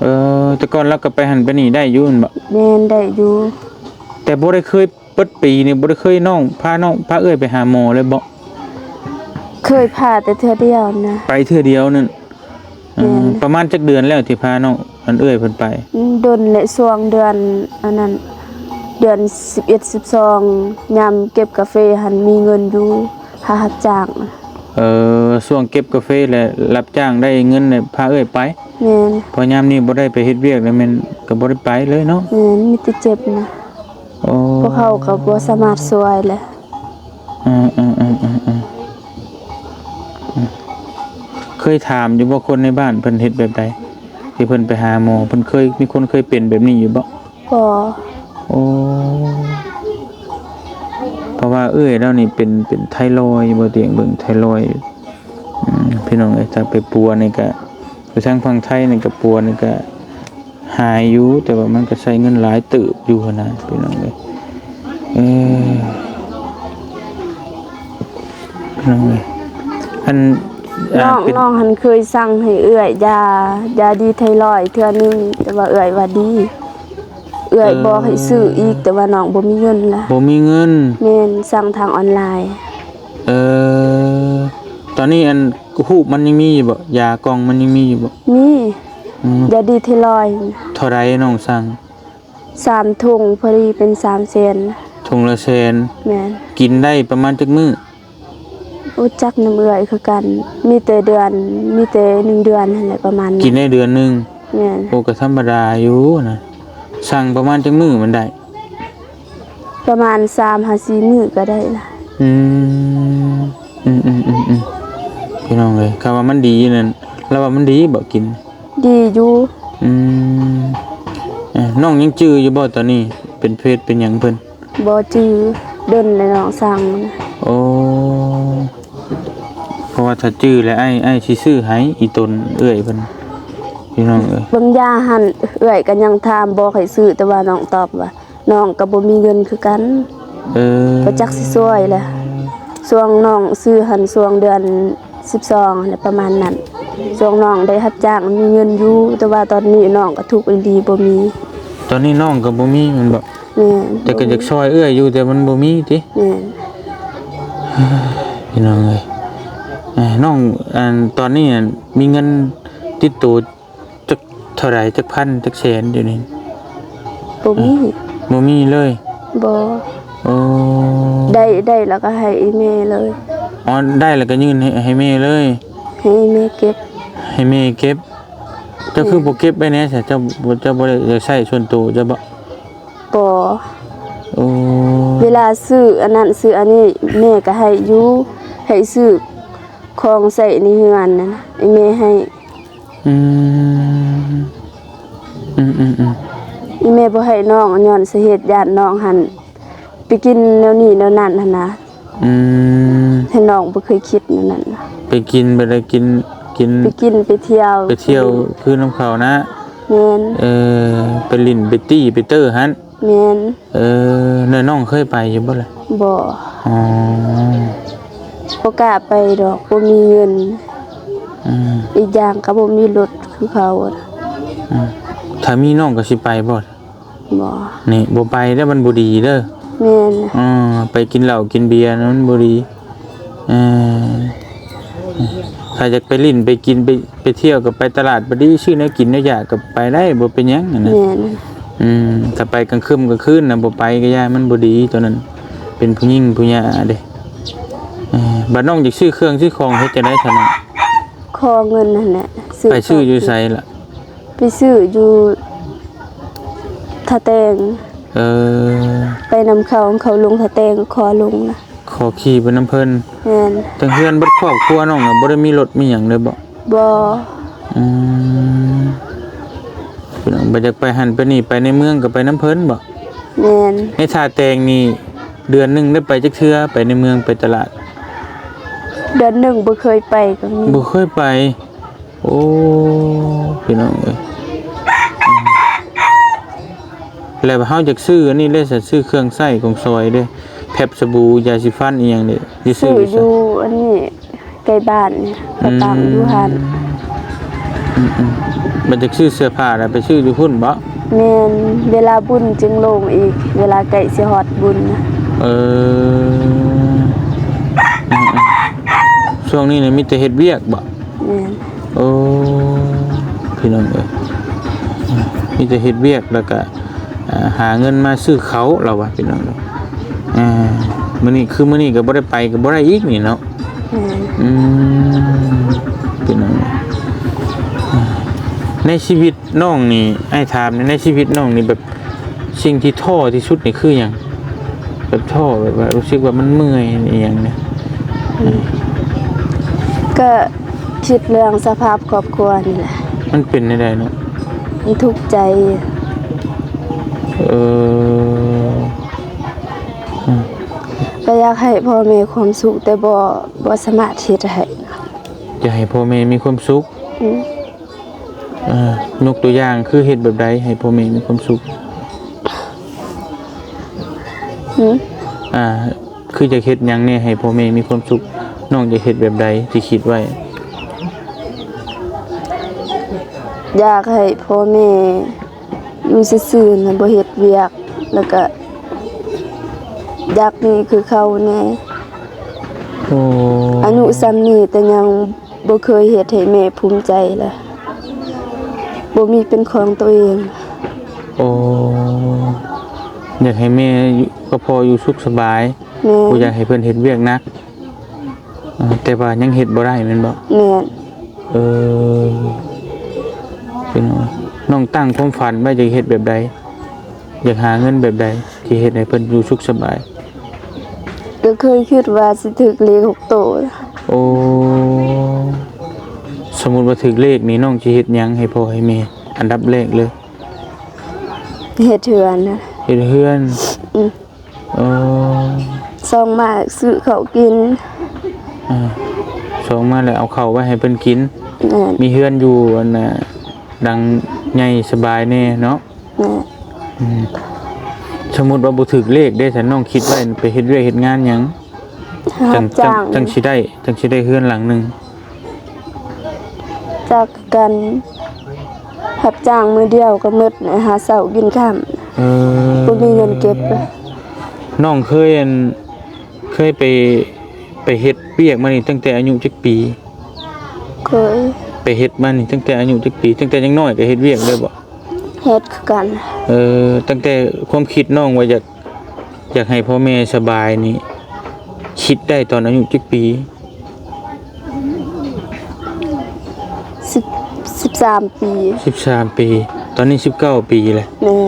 ເອີ ແຕ່ກ່ອນລາວກະໄປຫັ້ນໄປນີ້ໄດ້ຢູ່ແມ່ນບໍ່? ແມ່ນ ໄດ້ຢູ່. ແຕ່ບໍ່ໄດ້ເຄີຍ ເບິດປີນີ້ບໍ່ໄດ້ເຄີຍນ້ອງ ພານ້ອງ ພາເອື້ອຍໄປຫາໝໍເລີຍບໍ່? ເຄີຍພາແຕ່ເທື່ອດຽວນະ. ໄປເທື່ອດຽວນັ້ນ. ແມ່ນ. ເອີ ປະມານຈັກເດືອນແລ້ວທີ່ພານ້ອງ ອັນເອື້ອຍເພິ່ນໄປ? ດົນແຫຼະ ຊ່ວງເດືອນອັນນັ້ນ ເດືອນສິບເອັດ ສິບສອງ ຍາມເກັບກາເຟຫັ້ນມີເງິນຢູ່ ພາຮັບຈ້າງ. ເອີ ຊ່ວງເກັບກາເຟແຫຼະ ຮັບຈ້າງໄດ້ເງິນແລ້ວພາເອື້ອຍໄປ. ແມ່ນ. ເພາະຍາມນີ້ບໍ່ໄດ້ໄປເຮັດວຽກແລ້ວແມ່ນກໍບໍ່ໄດ້ໄປເລີຍເນາະ. ແມ່ນ ມີແຕ່ເຈັບນະ. ໂອ້ ພວກເຮົາກໍບໍ່ສາມາດຊ່ວຍແຫຼະ. ເອີໆໆໆ ເຄີຍຖາມຢູ່ບໍ່ ຄົນໃນບ້ານເພິ່ນເຮັດແບບໃດ ທີ່ເພິ່ນໄປຫາໝໍ? ເພິ່ນເຄີຍ ມີຄົນເຄີຍເປັນແບບນີ້ຢູ່ບໍ່? ບໍ່. ໂອ້ ໄປ ພາະວ່າເອື້ອຍລາວນີ້ເປັນ ເປັນໄທຣອຍ ບໍ່ຕຽງເບິ່ງໄທຣອຍ ອືມ ພີ່ນ້ອງເອີຍ ຖ້າໄປປົວນີ້ກະ ຢູ່ທາງຝັ່ງໄທນີ້ກະປົວນີ້ກະຫາຍຢູ່ ແຕ່ວ່າມັນກະໃຊ້ເງິນຫຼາຍເຕີບຢູ່ຫັ້ນນະ ພີ່ນ້ອງເອີຍ ເອີ ພີ່ນ້ອງເອີຍ ອັນ ນ້ອງ ນ້ອງຫັ້ນເຄີຍສັ່ງໃຫ້ເອື້ອຍຢາ ຢາດີໄທຣອຍເທື່ອໜຶ່ງ ແຕ່ວ່າເອື້ອຍວ່າດີ ເອື້ອຍບອກໃຫ້ຊື້ອີກ ເອີ ແຕ່ວ່ານ້ອງບໍ່ມີເງິນລະ ບໍ່ມີເງິນ ແມ່ນ ສັ່ງທາງອອນລາຍ ເອີ ຕອນນີ້ອັນ ຮູບມັນຍັງມີຢູ່ບໍ່? ຢາກ່ອງມັນຍັງມີຢູ່ບໍ່? ມີ ອືມ ຢາດີໄທຣອຍ ເທົ່າໃດນ້ອງສັ່ງ? ສາມຖົງ ພໍດີເປັນສາມແສນ ຖົງລະແສນ ແມ່ນ ກິນໄດ້ປະມານຈັກມື້? ບໍ່ຈັກນຳເອື້ອຍຄືກັນ ມີແຕ່ເດືອນ ມີແຕ່ໜຶ່ງເດືອນຫັ້ນແຫຼະ ປະມານນັ້ນ ກິນໄດ້ເດືອນໜຶ່ງ ແມ່ນ ໂອ້ ກໍທຳມະດາຢູ່ນະ ສັ່ງປະມານຈັກມື້ມັນໄດ້? ປະມານສາມຫາສີ່ມື້ກໍໄດ້ລະ ອືມ ອືມໆໆໆ ພີ່ນ້ອງເອີຍ ຄຳວ່າມັນດີນັ້ນ ລາວວ່າມັນດີບໍ່ກິນ? ດີຢູ່ ອືມ ເອີ ນ້ອງຍັງຈື່ຢູ່ບໍ່ຕອນນີ້ ເປັນເພດເປັນຫຍັງເພິ່ນ? ບໍ່ຈື່ ດົນແລ້ວນ້ອງສັ່ງ ໂອ້ ເພາະວ່າຖ້າຈື່ແລ້ວ ອ້າຍ ອ້າຍຊິຊື້ໃຫ້ ອີ່ຕົນເອື້ອຍເພິ່ນ ພີ່ນ້ອງເອີຍ ເບິ່ງຢາຫັ້ນ ເອື້ອຍກໍຍັງຖາມບອກໃຫ້ຊື້ ແຕ່ວ່ານ້ອງຕອບວ່າ ນ້ອງກໍບໍ່ມີເງິນຄືກັນ ເອີ ບໍ່ຈັກຊິຊ່ວຍແຫຼະ ຊ່ວງນ້ອງຊື້ຫັ້ນ ຊ່ວງເດືອນສິບສອງຫັ້ນແຫຼະ ປະມານນັ້ນ ຊ່ວງນ້ອງໄດ້ຮັບຈ້າງມີເງິນຢູ່ ແຕ່ວ່າຕອນນີ້ນ້ອງກໍທຸກອີ່ຫຼີ ບໍ່ມີ ຕອນນີ້ນ້ອງກໍບໍ່ມີແມ່ນບໍ່? ແມ່ນ ແຕ່ກໍຢາກຊ່ອຍເອື້ອຍຢູ່ ແຕ່ມັນບໍ່ມີຕິ? ແມ່ນ ພີ່ນ້ອງເອີຍ ເອີ ນ້ອງ ອັນ ຕອນນີ້ມີເງິນຕິດໂຕ ຈັກເທົ່າໃດ ຈັກພັນ ຈັກແສນຢູ່ນີ້? ບໍ່ມີ ເອີ ບໍ່ມີເລີຍ? ບໍ່ ໂອ້ ໄດ້ ໄດ້ແລ້ວກໍໃຫ້ອີ່ແມ່ເລີຍ ອໍ ໄດ້ແລ້ວກໍຍື່ນໃຫ້ ໃຫ້ແມ່ເລີຍ ໃຫ້ແມ່ເກັບ ໃຫ້ແມ່ເກັບ ເຈົ້າຄືບໍ່ເກັບໄວ້ແດ່ຊະ ເຈົ້າ ເຈົ້າບໍ່ໄດ້ໃຊ້ສ່ວນໂຕເຈົ້າບໍ່? ບໍ່ ໂອ້ ເວລາຊື້ອັນນັ້ນຊື້ອັນນີ້ ແມ່ກໍໃຫ້ຢູ່ ໃຫ້ຊື້ຂອງໃຊ້ໃນເຮືອນນັ້ນ ອີ່ແມ່ໃຫ້ ອືມ ອືມໆໆ ອີ່ແມ່ບໍ່ໃຫ້ນ້ອງ ຍ້ອນສາເຫດຢ້ານນ້ອງຫັ້ນໄປກິນແນວນີ້ແນວນັ້ນຫັ້ນນະ ອືມ ໃຫ້ນ້ອງບໍ່ເຄີຍຄິດແນວນັ້ນ ໄປກິນ ໄປໄດ້ກິນ ກິນ ໄປກິນໄປທ່ຽວ ໄປທ່ຽວຄືນຳເຂົານະ ແມ່ນ ເອີ ໄປຫຼິ້ນໄປຕີ້ໄປເຕີຫັ້ນ ແມ່ນ ເອີ ແລ້ວນ້ອງເຄີຍໄປຢູ່ບໍ່ລະ? ບໍ່ ອໍ ບໍ່ກ້າໄປດອກ ບໍ່ມີເງິນ ອືມ ອີກຢ່າງກໍບໍ່ມີລົດຄືເຂົາ ອືມ ຖ້າມີນ້ອງກໍຊິໄປບໍ່? ບໍ່ ນີ້ບໍ່ໄປເດີ້ ມັນບໍ່ດີເດີ້ ແມ່ນ ເອີ ໄປກິນເຫຼົ້າກິນເບຍນະ ມັນບໍ່ດີ ເອີ ຖ້າຢາກໄປຫຼິ້ນໄປກິນໄປ ໄປທ່ຽວກໍໄປຕະຫຼາດ ພໍດີຊື້ແນວກິນແນວຢາກກໍໄປໄດ້ ບໍ່ເປັນຫຍັງຫັ້ນນະ ແມ່ນ ອືມ ຖ້າໄປກາງຄ່ຳກາງຄືນນະ ບໍ່ໄປກໍຢ່າ ມັນບໍ່ດີ ຕອນນັ້ນເປັນຜູ້ຍິງຜູ້ຍາເດ້ ເອີ ບັດນ້ອງຢາກຊື້ເຄື່ອງຊື້ຂອງເຮັດຈັ່ງໃດຊັ້ນນະ? ຂໍເງິນຫັ້ນແຫຼະ ໄປຊື້ຢູ່ໃສລະ? ໄປຊື້ຢູ່ທ່າແຕງ ເອີ ໄປນຳເຂົາ ເຂົາລົງທ່າແຕງກໍຂໍລົງນະ ຂໍຂີ່ໄປນຳເພິ່ນ ແມ່ນ ທາງເຮືອນເບິດຄອບຄົວນ້ອງນະ ບໍ່ໄດ້ມີລົດມີຫຍັງເລີຍບໍ່? ບໍ່ ອືມ ພີ່ນ້ອງ ບໍ່ຢາກໄປຫັ້ນໄປນີ້ ໄປໃນເມືອງກໍໄປນຳເພິ່ນບໍ່? ແມ່ນ ໃນທ່າແຕງນີ້ ເດືອນໜຶ່ງໄດ້ໄປຈັກເທື່ອ ໄປໃນເມືອງໄປຕະຫຼາດ? ເດືອນໜຶ່ງບໍ່ເຄີຍໄປກໍມີ ບໍ່ເຄີຍໄປ ໂອ້ ພີ່ນ້ອງເອີຍ ແລ້ວເຮົາຢາກຊື້ອັນນີ້ເດ້ ຊື້ເຄື່ອງໃຊ້ຂອງຊອຍເດ້ ແພັບ ສະບູ ຢາສີຟັນອີ່ຫຍັງເດ້ ຢູ່ ຊື້ຢູ່ໃສ? ຢູ່ອັນນີ້ໃກ້ບ້ານນີ້ ເຂົາຕັ້ງຢູ່ຫັ້ນ ອືມ ອືມໆ ບັດຢາກຊື້ເສື້ອຜ້າລະໄປຊື້ຢູ່ພຸ້ນບໍ? ແມ່ນ ເວລາບຸນຈຶ່ງລົງອີກ ເວລາໃກ້ຊິຮອດບຸນ ເອີ ອືມໆ ຊ່ວງນີ້ນະມີແຕ່ເຮັດວຽກບໍ? ແມ່ນ ໂອ້ ພີ່ນ້ອງເອີຍ ມີແຕ່ເຮັດວຽກ ແລ້ວກະ ອ່າ ຫາເງິນມາຊື້ເຂົ້າ ລາວວ່າ ພີ່ນ້ອງເອີຍ ອ່າ ມື້ນີ້ ຄືມື້ນີ້ກໍບໍ່ໄດ້ໄປ ກໍບໍ່ໄດ້ອີກນີ້ເນາະ ແມ່ນ ອືມ ພີ່ນ້ອງເອີຍ ໃນຊີວິດນ້ອງນີ້ ອ້າຍຖາມ ໃນຊີວິດນ້ອງນີ້ ແບບ ສິ່ງທີ່ທໍ້ທີ່ສຸດນີ້ຄືຫຍັງ? ແບບທໍ້ ແບບວ່າຮູ້ສຶກວ່າມັນເມື່ອຍອີ່ຫຍັງນີ້ ອືມ ກໍຄິດເລື່ອງສະພາບຄອບຄົວນີ້ແຫຼະ ມັນເປັນແນວໃດເນາະ? ມັນທຸກໃຈ ເອີ ອືມ ກໍ ຢາກໃຫ້ພໍ່ແມ່ຄວາມສຸກ ແຕ່ບໍ່ ບໍ່ສາມາດເຮັດໃຫ້. ຢາກໃຫ້ພໍ່ແມ່ມີຄວາມສຸກ? ອືມ. ເອີ ຍົກຕົວຢ່າງຄືເຮັດແບບໃດໃຫ້ພໍ່ແມ່ມີຄວາມສຸກ? ຫື? ອ່າ ຄືຈະເຮັດຫຍັງແດ່ໃຫ້ພໍ່ແມ່ມີຄວາມສຸກ? ນ້ອງຈະເຮັດແບບໃດທີ່ຄິດໄວ້? ຢາກໃຫ້ພໍ່ແມ່ຢູ່ຊື່ໆ ນະ ບໍ່ເຮັດວຽກ ແລ້ວກະຢາກມີຄືເກົ່າແດ່. ໂອ້ ອາຍຸສ່ຳນີ້ແຕ່ຍັງ ບໍ່ເຄີຍເຮັດໃຫ້ແມ່ພູມໃຈເລີຍ ບໍ່ມີເປັນຂອງຕົວເອງ. ໂອ້ ຢາກໃຫ້ແມ່ກັບພໍ່ຢູ່ສຸກສະບາຍ. ແມ່ນ. ບໍ່ຢາກໃຫ້ເພິ່ນເຮັດວຽກໜັກ. ເອີ ແຕ່ວ່າຍັງເຮັດບໍ່ໄດ້ແມ່ນບໍ່? ແມ່ນ. ເອີ ເປັນ ນ້ອງຕັ້ງຄວາມຝັນໄວ້ຈະເຮັດແບບໃດ? ຢາກຫາເງິນແບບໃດທີ່ເຮັດໃຫ້ເພິ່ນຢູ່ສຸກສະບາຍ? ກໍເຄີຍຄິດວ່າຊິຖືກເລກຫົກໂຕ. ໂອ້ ສົມມຸດວ່າຖືກເລກນີ້ ນ້ອງຊິເຮັດຫຍັງໃຫ້ພໍ່ໃຫ້ແມ່ ອັນດັບແລກເລີຍ? ເຮັດເຮືອນ. ເຮັດເຮືອນ? ອືມ. ເອີ ສອງມາຊື້ເຂົ້າກິນ. ເອີ ສອງມາແລ້ວເອົາເຂົ້າໄວ້ໃຫ້ເພິ່ນກິນ. ແມ່ນ. ມີເຮືອນຢູ່ອັນນ່າ ຫຼັງໃຫຍ່ສະບາຍແດ່ເນາະ. ແມ່ນ. ອືມ ສົມມຸດວ່າບໍ່ຖືກເລກເດ້ ຊັ້ນນ້ອງຄິດໄວ້ໄປເຮັດວຽກເຮັດງານຫຍັງ ຮັບຈ້າງ ຈັ່ງ ຈັ່ງຊິໄດ້ ຈັ່ງຊິໄດ້ເຮືອນຫຼັງໜຶ່ງ? ຈັກກັນ ຮັບຈ້າງມື້ດຽວກໍໝົດ ຫາເຊົ້າກິນຄ່ຳ. ເອີ ບໍ່ມີເງິນເກັບ. ນ້ອງເຄີຍ ອັນ ເຄີຍໄປ ໄປເຮັດວຽກມານີ້ຕັ້ງແຕ່ອາຍຸຈັກປີ? ເຄີຍ. ໄປເຮັດມານີ້ຕັ້ງແຕ່ອາຍຸຈັກປີ? ຕັ້ງແຕ່ຍັງນ້ອຍກໍເຮັດວຽກເລີຍບໍ່? ເຮັດຄືກັນ. ເອີ ຕັ້ງແຕ່ຄວາມຄິດນ້ອງວ່າຢາກ ຢາກໃຫ້ພໍ່ແມ່ສະບາຍນີ້ ຄິດໄດ້ຕອນອາຍຸຈັກປີ? ສິບ ສິບສາມປີ. ສິບສາມປີ. ຕອນນີ້ສິບເກົ້າປີແລ້ວ. ແມ່ນ.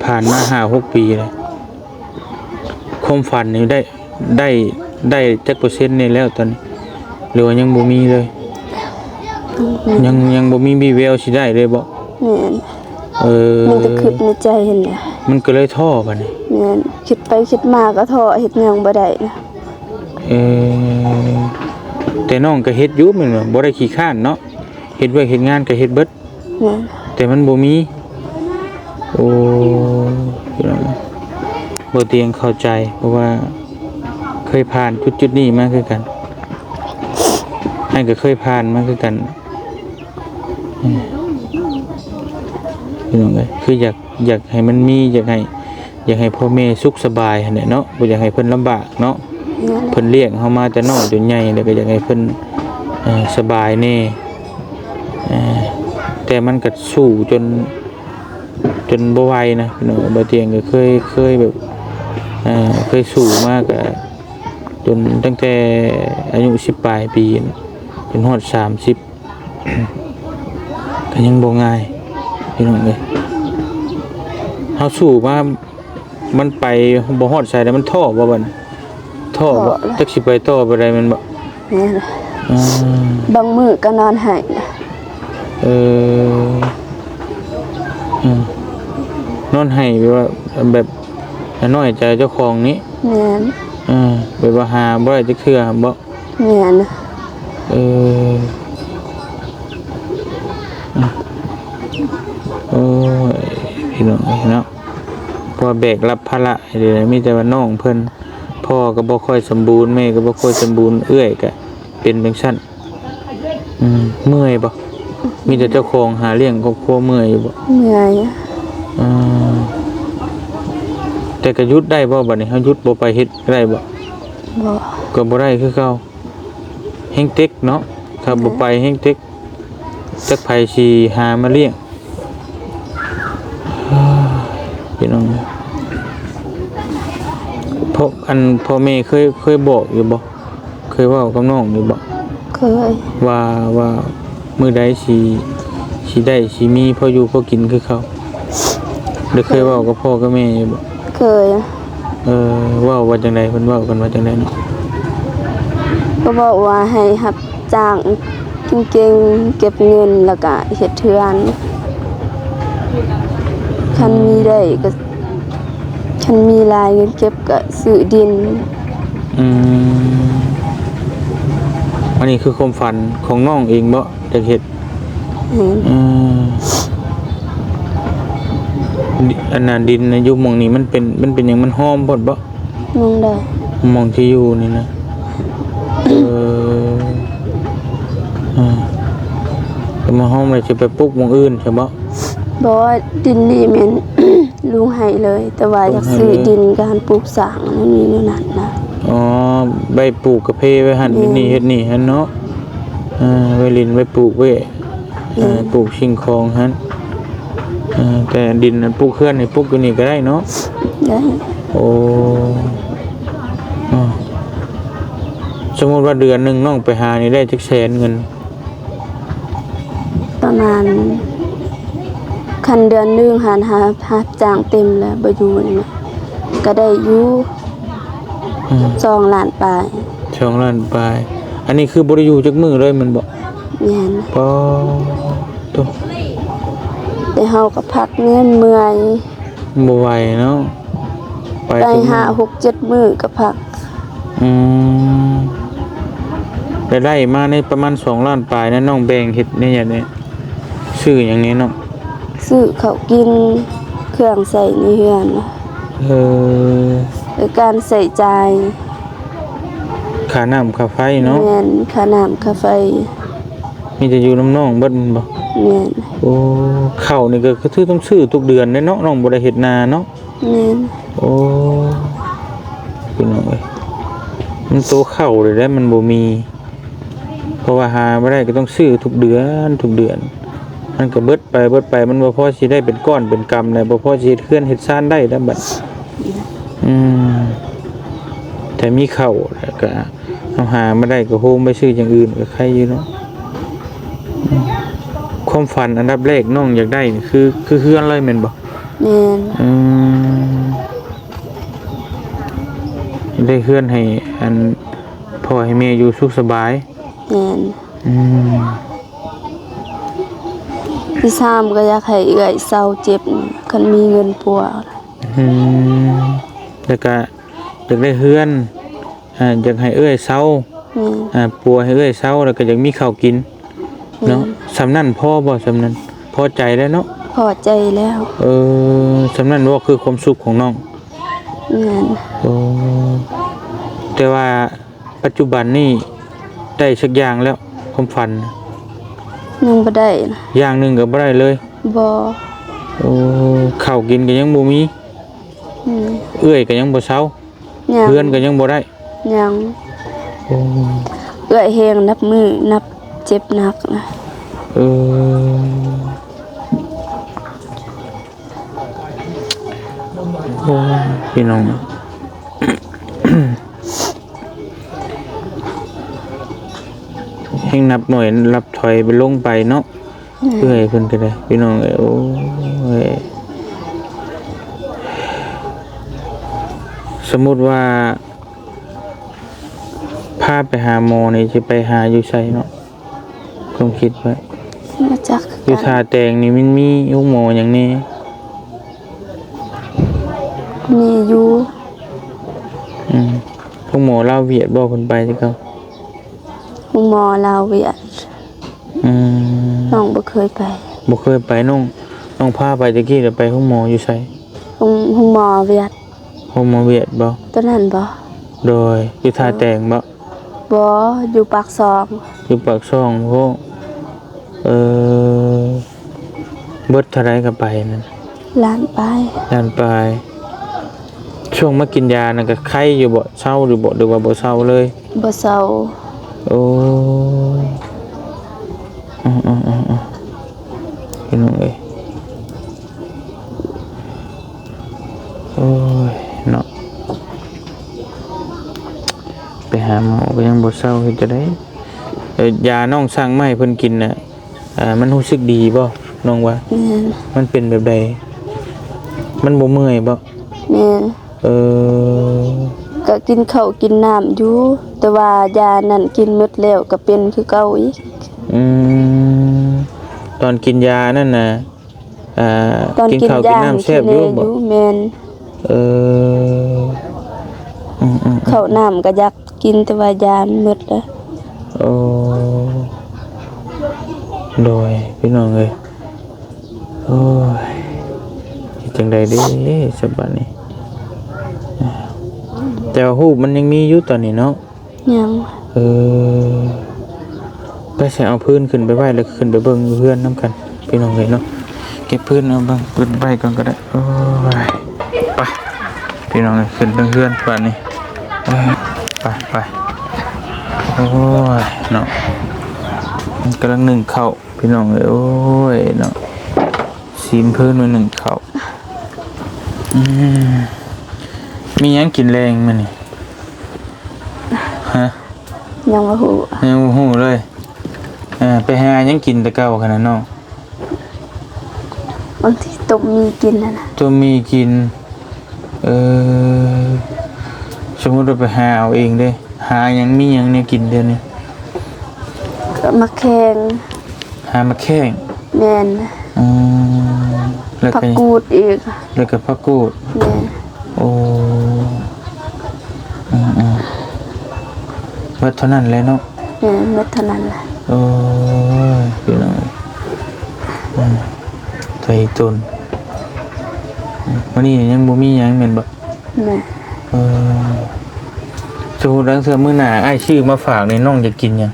ຜ່ານມາຫ້າຫົກປີແລ້ວ. ຄວາມຝັນນີ້ໄດ້ ໄດ້ ໄດ້ຈັກເປີເຊັນແດ່ແລ້ວຕອນນີ້ ຫຼືວ່າຍັງບໍ່ມີເລີຍ? ອືມ ຍັງ ຍັງບໍ່ມີວີ່ແວວຊິໄດ້ເລີຍບໍ່? ແມ່ນ. ເອີ ມີແຕ່ຄິດໃນໃຈຫັ້ນແຫຼະ. ມັນກໍເລີຍທໍ້ບາດນີ້. ແມ່ນ. ຄິດໄປຄິດມາກໍທໍ້ ເຮັດຫຍັງບໍ່ໄດ້ນະ. ເອີ ແຕ່ນ້ອງກໍເຮັດຢູ່ແມ່ນບໍ່? ບໍ່ໄດ້ຂີ້ຄ້ານເນາະ ເຮັດວຽກເຮັດງານກໍເຮັດເບິດ. ແມ່ນ. ແຕ່ມັນບໍ່ມີ. ໂອ້ ບໍ່ຕຽງເຂົ້າໃຈ ເພາະວ່າເຄີຍຜ່ານຈຸດໆນີ້ມາຄືກັນ. ອ້າຍກໍເຄີຍຜ່ານມາຄືກັນ. ອືມ ພີ່ນ້ອງເອີຍ ຄືຢາກ ຢາກໃຫ້ມັນມີ ຢາກໃຫ້ ຢາກໃຫ້ພໍ່ແມ່ສຸກສະບາຍຫັ້ນແຫຼະເນາະ ບໍ່ຢາກໃຫ້ເພິ່ນລຳບາກເນາະ. ແມ່ນ. ເພິ່ນລ້ຽງເຮົາມາແຕ່ນ້ອຍຈົນໃຫຍ່ ແລ້ວກໍຢາກໃຫ້ເພິ່ນ ເອີ ສະບາຍແດ່. ເອີ ແຕ່ມັນກໍສູ້ຈົນ ຈົນບໍ່ໄຫວນະພີ່ນ້ອງ. ບ່າວຕຽງກໍເຄີຍ ເຄີຍແບບ ເອີ ເຄີຍສູ້ມາກໍຈົນຕັ້ງແຕ່ອາຍຸສິບປາຍປີ ຈົນຮອດສາມສິບ ກໍຍັງບໍ່ງ່າຍພີ່ນ້ອງເອີຍ. ເຮົາສູ້ມາ ມັນໄປບໍ່ຮອດໃສແລ້ວ ມັນທໍ້ບໍ່ບັດນີ້? ທໍ້ບໍ່? ທໍ້ແລ້ວ. ຈັກຊິໄປຕໍ່ໄປໃດແມ່ນບໍ່? ແມ່ນ. ອ່າ ບາງມື້ກໍນອນໄຫ້. ເອີ ເອີ ນອນໄຫ້ແບບວ່າ ແບບນ້ອຍໃຈເຈົ້າຂອງນີ້? ແມ່ນ. ເອີ ແບບວ່າຫາບໍ່ໄດ້ຈັກເທື່ອຫັ້ນບໍ່? ແມ່ນ. ເອີ ໂອ້ຍ ພີ່ນ້ອງເອີຍເນາະ ເພາະວ່າແບກຮັບພາລະ ດຽວນີ້ມີແຕ່ວ່ານ້ອງເພິ່ນ ພໍ່ກໍບໍ່ຄ່ອຍສົມບູນ ແມ່ກໍບໍ່ຄ່ອຍສົມບູນ ເອື້ອຍກໍເປັນຈັ່ງຊັ້ນ. ອືມ ເມື່ອຍບໍ່? ມີແຕ່ເຈົ້າຂອງຫາລ້ຽງຄອບຄົວ ເມື່ອຍຢູ່ບໍ່? ເມື່ອຍ. ອືມ ແຕ່ກໍຢຸດໄດ້ບໍ່ບັດນີ້? ເຮົາຢຸດບໍ່ໄປເຮັດໄດ້ບໍ່? ບໍ່. ກໍບໍ່ໄດ້ຄືເກົ່າ. ແຮງເຕັກເນາະ ຖ້າບໍ່ໄປແຮງເຕັກ ຈັກໃຜຊິຫາມາລ້ຽງ ພີ່ນ້ອງ. ພໍ່ ອັນ ພໍ່ແມ່ເຄີຍ ເຄີຍບອກຢູ່ບໍ່? ເຄີຍເວົ້າກັບນ້ອງຢູ່ບໍ່? ເຄີຍ. ວ່າ ວ່າມື້ໃດຊິ ຊິໄດ້ ຊິມີພໍຢູ່ພໍກິນຄືເກົ່າ? ໄດ້ເຄີຍເວົ້າກັບພໍ່ກັບແມ່ຢູ່ບໍ່? ເຄີຍ. ເອີ ເວົ້າວ່າຈັ່ງໃດ? ເພິ່ນເວົ້າກັນວ່າຈັ່ງໃດເນາະ? ກໍບອກວ່າໃຫ້ຮັບຈ້າງເກັ່ງໆ ເກັບເງິນ ແລ້ວກະເຮັດເຮືອນ. ຄັນມີໄດ້ກໍ ຄັນມີຫຼາຍເງິນເກັບກໍຊື້ດິນ. ອືມ ອັນນີ້ຄືຄວາມຝັນຂອງນ້ອງເອງບໍ່ ຢາກເຮັດ? ແມ່ນ. ອືມ ອັນນັ້ນ ດິນໃນຢູ່ໝ່ອງນີ້ ມັນເປັນ ມັນເປັນຫຍັງ ມັນຫ້ອມໂພດບໍ່? ໝ່ອງໃດ? ໝ່ອງທີ່ຢູ່ນີ້ນະ. ເອີ ອືມ ກໍມາຫ້ອມແລ້ວ ຈະໄປປູກໝ່ອງອື່ນຊະບໍ່? ບໍ່ ດິນນີ້ແມ່ນ ລຸງໃຫ້ເລີຍ ແຕ່ວ່າ ລຸງໃຫ້ເລີຍ ຢາກຊື້ດິນການປູກສ້າງ ອັນນີ້ແນວນັ້ນນະ. ອໍ ໄວ້ປູກກາເຟໄວ້ຫັ້ນ ແມ່ນ ເຮັດນີ້ເຮັດນີ້ຫັ້ນເນາະ. ເອີ ໄວ້ຫຼິ້ນໄວ້ປູກໄວ້ ເອີ ແມ່ນ ປູກສິ່ງຂອງຫັ້ນ. ເອີ ແຕ່ດິນປູກເຮືອນນີ້ ປູກຢູ່ນີ້ກໍໄດ້ເນາະ? ໄດ້. ໂອ້ ອືມ ສົມມຸດວ່າເດືອນໜຶ່ງນ້ອງໄປຫານີ້ໄດ້ຈັກແສນເງິນ? ປະມານ ຄັນເດືອນໜຶ່ງຫັ້ນ ຫາ ຫາຈ້າງເຕັມແລ້ວ ບໍ່ຢູ່ນີ້ນະ ກໍໄດ້ຢູ່ ອືມ ສອງລ້ານປາຍ. ສອງລ້ານປາຍ. ອັນນີ້ຄືບໍ່ໄດ້ຢູ່ຈັກມື້ເລີຍແມ່ນບໍ່? ແມ່ນ. ປາໂທ້ ແຕ່ເຮົາກໍພັກແດ່ ເມື່ອຍ. ບໍ່ໄຫວເນາະ ໄປ ໄປ ທຸກມື້ ຫ້າ ຫົກ ເຈັດ ມື້ກໍພັກ. ອືມ ແລ້ວໄດ້ມາໃນປະມານສອງລ້ານປາຍນັ້ນ ນ້ອງແບ່ງເຮັດແນວຫຍັງແດ່? ຊື້ຫຍັງແດ່ນ້ອງ? ຊື້ເຂົ້າກິນ ເຄື່ອງໃຊ້ໃນເຮືອນ. ເອີ ແລະ ການໃຊ້ຈ່າຍ ຄ່ານ້ຳຄ່າໄຟເນາະ? ແມ່ນ ຄ່ານ້ຳຄ່າໄຟ. ມີແຕ່ຢູ່ນຳນ້ອງເບິດແມ່ນບໍ່? ແມ່ນ. ໂອ້ ເຂົ້ານີ້ກໍຄືຕ້ອງຊື້ທຸກເດືອນເດ້ເນາະ ນ້ອງບໍ່ໄດ້ເຮັດນາເນາະ? ແມ່ນ. ໂອ້ ພີ່ນ້ອງເອີຍ ມັນໂຕເຂົ້າເດ້ ມັນບໍ່ມີ ເພາະວ່າຫາບໍ່ໄດ້ກໍຕ້ອງຊື້ທຸກເດືອນ ທຸກເດືອນ ມັນກໍເບິດໄປ ເບິດໄປ ມັນບໍ່ພໍຊິໄດ້ເປັນກ້ອນເປັນກຳແລ້ວ ບໍ່ພໍຊິເຮັດເຮືອນເຮັດຊານໄດ້ແລ້ວບັດ. ອືມ ແຕ່ມີເຂົ້າແລ້ວກໍ ເຮົາຫາມາໄດ້ກໍໂຮມໄປຊື້ຢ່າງອື່ນກໍໄຄຢູ່ເນາະ. ອືມ ຄວາມຝັນອັນດັບແລກນ້ອງຢາກໄດ້ນີ້ ຄື ຄືເຮືອນເລີຍແມ່ນບໍ່? ແມ່ນ. ອືມ ໄດ້ເຮືອນໃຫ້ອັນ ພໍ່ໃຫ້ແມ່ຢູ່ສຸກສະບາຍ. ແມ່ນ. ອືມ ທີສາມກໍຢາກໃຫ້ເອື້ອຍເຊົາເຈັບ ຄັນມີເງິນປົວ. ອືມ ແລ້ວກະຢາກໄດ້ເຮືອນ ອ່າ ຢາກໃຫ້ເອື້ອຍເຊົາ ແມ່ນ ອ່າ ປົວໃຫ້ເອື້ອຍເຊົາ ແລ້ວກໍຢາກມີເຂົ້າກິນເນາະ. ແມ່ນ. ສ່ຳນັ້ນພໍບໍ່? ສ່ຳນັ້ນພໍໃຈແລ້ວເນາະ? ພໍໃຈແລ້ວ. ເອີ ສ່ຳນັ້ນບໍ່ ຄືຄວາມສຸກຂອງນ້ອງ? ແມ່ນ. ໂອ້ ແຕ່ວ່າປັດຈຸບັນນີ້ໄດ້ຈັກຢ່າງແລ້ວ ຄວາມຝັນ? ຍັງບໍ່ໄດ້. ຢ່າງໜຶ່ງກໍບໍ່ໄດ້ເລີຍ? ບໍ່. ໂອ້ ເຂົ້າກິນກໍຍັງບໍ່ມີ? ອືມ ເອື້ອຍກໍຍັງບໍ່ເຊົາ? ຍັງ. ເຮືອນກໍຍັງບໍ່ໄດ້? ຍັງ. ໂອ້ ເອື້ອຍແຮງນັບມື້ນັບເຈັບໜັກນະ. ເອີ ໂອ້ ພີ່ນ້ອງ ແຮງນັບໜ້ອຍນັບຖອຍໄປລົງໄປເນາະ. ແມ່ນ. ເອື້ອຍເພິ່ນກໍໄດ້ ພີ່ນ້ອງເອີຍ ໂອ້ຍ ສົມມຸດວ່າພາໄປຫາໝໍນີ້ ຊິໄປຫາຢູ່ໃສເນາະ? ຄວາມຄິດວ່າ ບໍ່ຈັກຄືກັນ. ຢູ່ທ່າແຕງນີ້ມັນມີໂຮງໝໍຫຍັງແດ່? ມີຢູ່. ອືມ ໂຮງໝໍລາວຫວຽດບໍ່ ເພິ່ນໄປແຕ່ເກົ່າ? ໂຮງໝໍລາວຫວຽດ. ອືມ ນ້ອງບໍ່ເຄີຍໄປ. ບໍ່ເຄີຍໄປ. ນ້ອງ ນ້ອງພາໄປແຕ່ກີ້ ແລ້ວໄປໂຮງໝໍຢູ່ໃສ? ໂຮງ ໂຮງໝໍຫວຽດ. ໂຮງໝໍຫວຽດບໍ່? ຕົວນັ້ນບໍ່? ໂດຍ. ຢູ່ທ່າແຕງບໍ່? ບໍ່ ຢູ່ປາກຊ່ອງ. ຢູ່ປາກຊ່ອງພຸ້ນ. ເອີ ເບິດເທົ່າໃດກໍໄປນັ້ນ? ລ້ານປາຍ. ລ້ານປາຍ. ຊ່ວງມາກິນຢານັ້ນກໍໄຄຢູ່ບໍ່? ເຊົາຢູ່ບໍ່ ຫຼືວ່າບໍ່ເຊົາເລີຍ? ບໍ່ເຊົາ. ໂອ້ ອືມໆໆໆ ພີ່ນ້ອງເອີຍ ໂອ້ຍເນາະ ໄປຫາໝໍກໍຍັງບໍ່ເຊົາ ເຮັດຈັ່ງໃດ? ເອີ ຢານ້ອງສັ່ງມາໃຫ້ເພິ່ນກິນນະ ອ່າ ມັນຮູ້ສຶກດີບໍ່ ນ້ອງວ່າ? ແມ່ນ. ມັນເປັນແບບໃດ? ມັນບໍ່ເມື່ອຍບໍ່? ແມ່ນ. ເອີ ກະກິນເຂົ້າກິນນ້ຳຢູ່ ແຕ່ວ່າຢານັ້ນກິນໝົດແລ້ວກະເປັນຄືເກົ່າອີກ. ອືມ ຕອນກິນຢານັ້ນນະ ອ່າ ຕອນກິນເຂົ້າກິນນ້ຳແຊບຢູ່ບໍ່? ແມ່ນ. ເອີ ອືມ ເຂົ້ານ້ຳກໍຢາກກິນ ແຕ່ວ່າຢາມັນໝົດແລ້ວ. ໂອ້ ໂດຍ ພີ່ນ້ອງເອີຍ ໂອ້ຍ ເຮັດຈັ່ງໃດເດ້ສະບັດນີ້? ແຕ່ວ່າຮູບມັນຍັງມີຢູ່ຕອນນີ້ເນາະ? ຍັງ. ເອີ ໄປ ໃສ່ເອົາພື້ນຂຶ້ນໄປໄວ້ ແລ້ວຂຶ້ນໄປເບິ່ງຢູ່ເຮືອນນຳກັນ ພີ່ນ້ອງເອີຍເນາະ. ເກັບພື້ນເອົາເບິ່ງ ເປີດໄວ້ກ່ອນກໍໄດ້. ໂອ້ຍ ໄປ ພີ່ນ້ອງເອີຍ ຂຶ້ນເທິງເຮືອນບາດນີ້. ເອີ ໄປ ໄປ. ໂອ້ຍເນາະ ກຳລັງໜຶ້ງເຂົ້າ ພີ່ນ້ອງເອີຍ. ໂອ້ຍເນາະ ຊີນພື້ນໄວ້ໜຶ້ງເຂົ້າ. ອືມ ມີຫຍັງກິນແລງມື້ນີ້? ຮະ? ຍັງບໍ່ຮູ້ ຍັງບໍ່ຮູ້ເລີຍ. ເອີ ໄປຫາຫຍັງກິນແຕ່ເກົ່າຂະໜາດນ້ອງ? ບາງທີຕົ້ມໝີ່ກິນຫັ້ນນະ. ຕົ້ມໝີ່ກິນ. ເອີ ສົມມຸດວ່າໄປຫາເອົາເອງເດ້ ຫາຫຍັງ ມີຫຍັງແນວກິນດຽວນີ້? ກໍໝາກແຂ້ງ. ຫາໝາກແຂ້ງ? ແມ່ນ. ອືມ ແລ້ວກໍ ຜັກກູດອີກ. ແລ້ວກໍຜັກກູດ. ແມ່ນ. ໂອ້ ອືມໆ ເບິດເທົ່ານັ້ນແຫຼະເນາະ? ແມ່ນ ເບິດເທົ່ານັ້ນແຫຼະ. ໂອ້ຍ ພີ່ນ້ອງ ອືມ ໄຕຕົນ. ອືມ ມື້ນີ້ຍັງບໍ່ມີຫຍັງແມ່ນບໍ່? ແມ່ນ. ເອີ ສົມມຸດວ່າເທື່ອມື້ໜ້າອ້າຍຊື້ມາຝາກນີ້ ນ້ອງຢາກກິນຫຍັງ?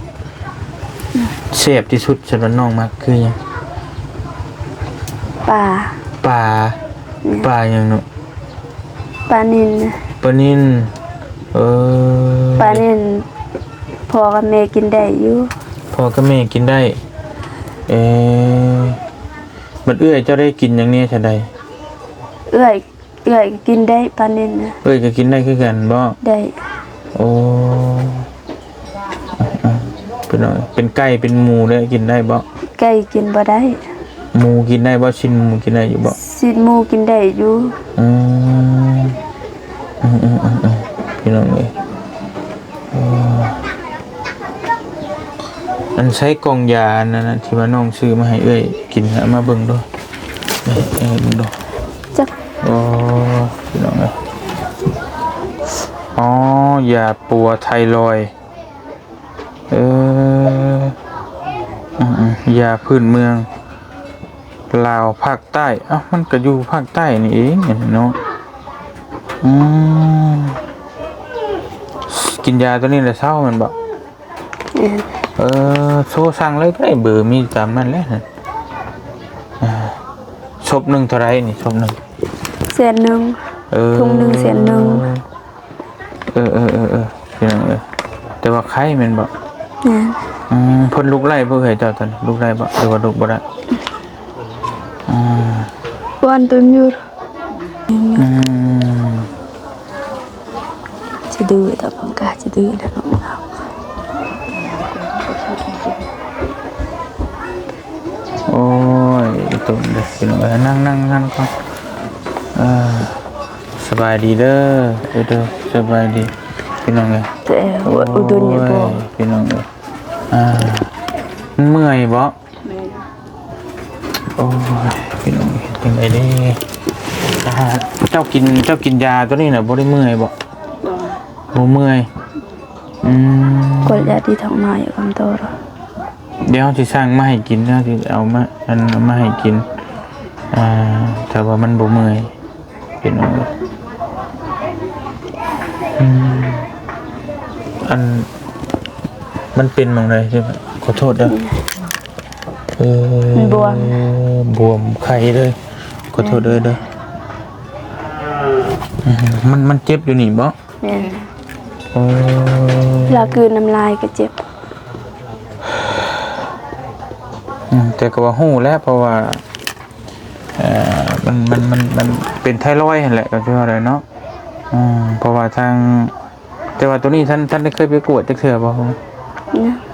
ແຊບທີ່ສຸດສຳລັບນ້ອງມັກຄືຫຍັງ? ປາ. ປາ. ແມ່ນ. ປາຫຍັງເນາະ? ປານິນ. ປານິນ. ເອີ ປານິນ ພໍ່ກັບແມ່ກິນໄດ້ຢູ່. ພໍ່ກັບແມ່ກິນໄດ້. ເອີ ບັດເອື້ອຍເຈົ້າໄດ້ກິນຫຍັງແດ່ຊະໃດ? ເອື້ອຍ ເອື້ອຍກໍກິນໄດ້ປານິນນະ. ເອື້ອຍກໍກິນໄດ້ຄືກັນບໍ? ໄດ້. ໂອ້ ເປັນ ເປັນໄກ່ເປັນໝູແລ້ວກິນໄດ້ບໍ? ໄກ່ກິນບໍ່ໄດ້. ໝູກິນໄດ້ບໍ? ຊີ້ນໝູກິນໄດ້ຢູ່ບໍ? ຊີ້ນໝູກິນໄດ້ຢູ່. ອືມ ອືມໆ ພີ່ນ້ອງເອີຍ. ເອີ ອັນໃຊ້ກ່ອງຢາອັນນັ້ນນະ ທີ່ວ່ານ້ອງຊື້ມາໃຫ້ເອື້ອຍກິນ ເອົາມາເບິ່ງດູ. ເອີ ເບິ່ງດູ. ຈັກ. ໂອ້ ພີ່ນ້ອງເອີຍ. ອໍ ຢາປົວໄທຣອຍ. ເອີ ອືມໆ ຢາພື້ນເມືອງລາວພາກໃຕ້. ເອົ້າ ມັນກໍຢູ່ພາກໃຕ້ນີ້ເອງເນາະ. ອືມ ກິນຢາໂຕນີ້ແລ້ວເຊົາແມ່ນບໍ່? ແມ່ນ. ເອີ ໂທສັ່ງເລີຍກໍໄດ້ ເບີມີຕາມນັ້ນແຫຼະ. ອ່າ ສົບໜຶ່ງເທົ່າໃດນີ້? ສົບໜຶ່ງ ແສນໜຶ່ງ. ເອີ ຖົງໜຶ່ງແສນໜຶ່ງ. ເອີໆໆໆ ພີ່ນ້ອງເອີຍ ແຕ່ວ່າໄຄແມ່ນບໍ່? ແມ່ນ. ອືມ ເພິ່ນລຸກໄດ້ບໍ່ເອື້ອຍເຈົ້າຕອນນີ້? ລຸກໄດ້ບໍ່ ຫຼືວ່າລຸກບໍ່ໄດ້? ອືມ ວານຕົນຢູ່. ອືມ ຈະດື້ຕະບັງກາ ຈະດື້ແລ້ວ. ໂອ້ຍ ຕົນເດີ ພີ່ນ້ອງເອີຍ ນັ່ງໆໆກ່ອນ. ເອີ ສະບາຍດີເດີ ເດີ ເດີ ສະບາຍດີພີ່ນ້ອງເອີຍ. ແຕ່ວ່າອຸດົນນີ້ບໍ່ ໂອ້ຍ ພີ່ນ້ອງເອີຍ. ອ່າ ມັນເມື່ອຍບໍ່? ແມ່ນ. ໂອ້ຍ ພີ່ນ້ອງເອີຍ ເຮັດຈັ່ງໃດເດ້? ອ່າ ເຈົ້າກິນ ເຈົ້າກິນຢາໂຕນີ້ນະ ບໍ່ໄດ້ເມື່ອຍບໍ່? ບໍ່ ບໍ່ເມື່ອຍ. ອືມ ກວດຢາທີ່ທ້ອງມາຢູ່ຄຳໂຕ. ດຽວເຮົາຊິສັ່ງມາໃຫ້ກິນເນາະ ຊິເອົາມາ ອັນ ເອົາມາໃຫ້ກິນ ອ່າ ຖ້າວ່າມັນບໍ່ເມື່ອຍ ພີ່ນ້ອງເອີຍ. ອືມ ອັນ ມັນເປັນໝ່ອງໃດ? ຂໍໂທດເດີ. ເອີ ມັນບວມ ບວມໄຄເລີຍ. ຂໍໂທດເດີ ເດີ. ອືມ ມັນ ມັນເຈັບຢູ່ນີ້ບໍ່? ແມ່ນ. ໂອ້ ເວລາກືນນ້ຳລາຍກໍເຈັບ. ອືມ ແຕ່ກໍວ່າຮູ້ແຫຼະ ເພາະວ່າ ເອີ ມັນ ມັນ ມັນ ມັນເປັນໄທຣອຍຫັ້ນແຫຼະ ກໍຄືວ່າໄດ້ເນາະ. ອືມ ເພາະວ່າທາງ ແຕ່ວ່າໂຕນີ້ທ່ານ ທ່ານໄດ້ເຄີຍໄປກວດຈັກເທື່ອບໍ່? ນະ.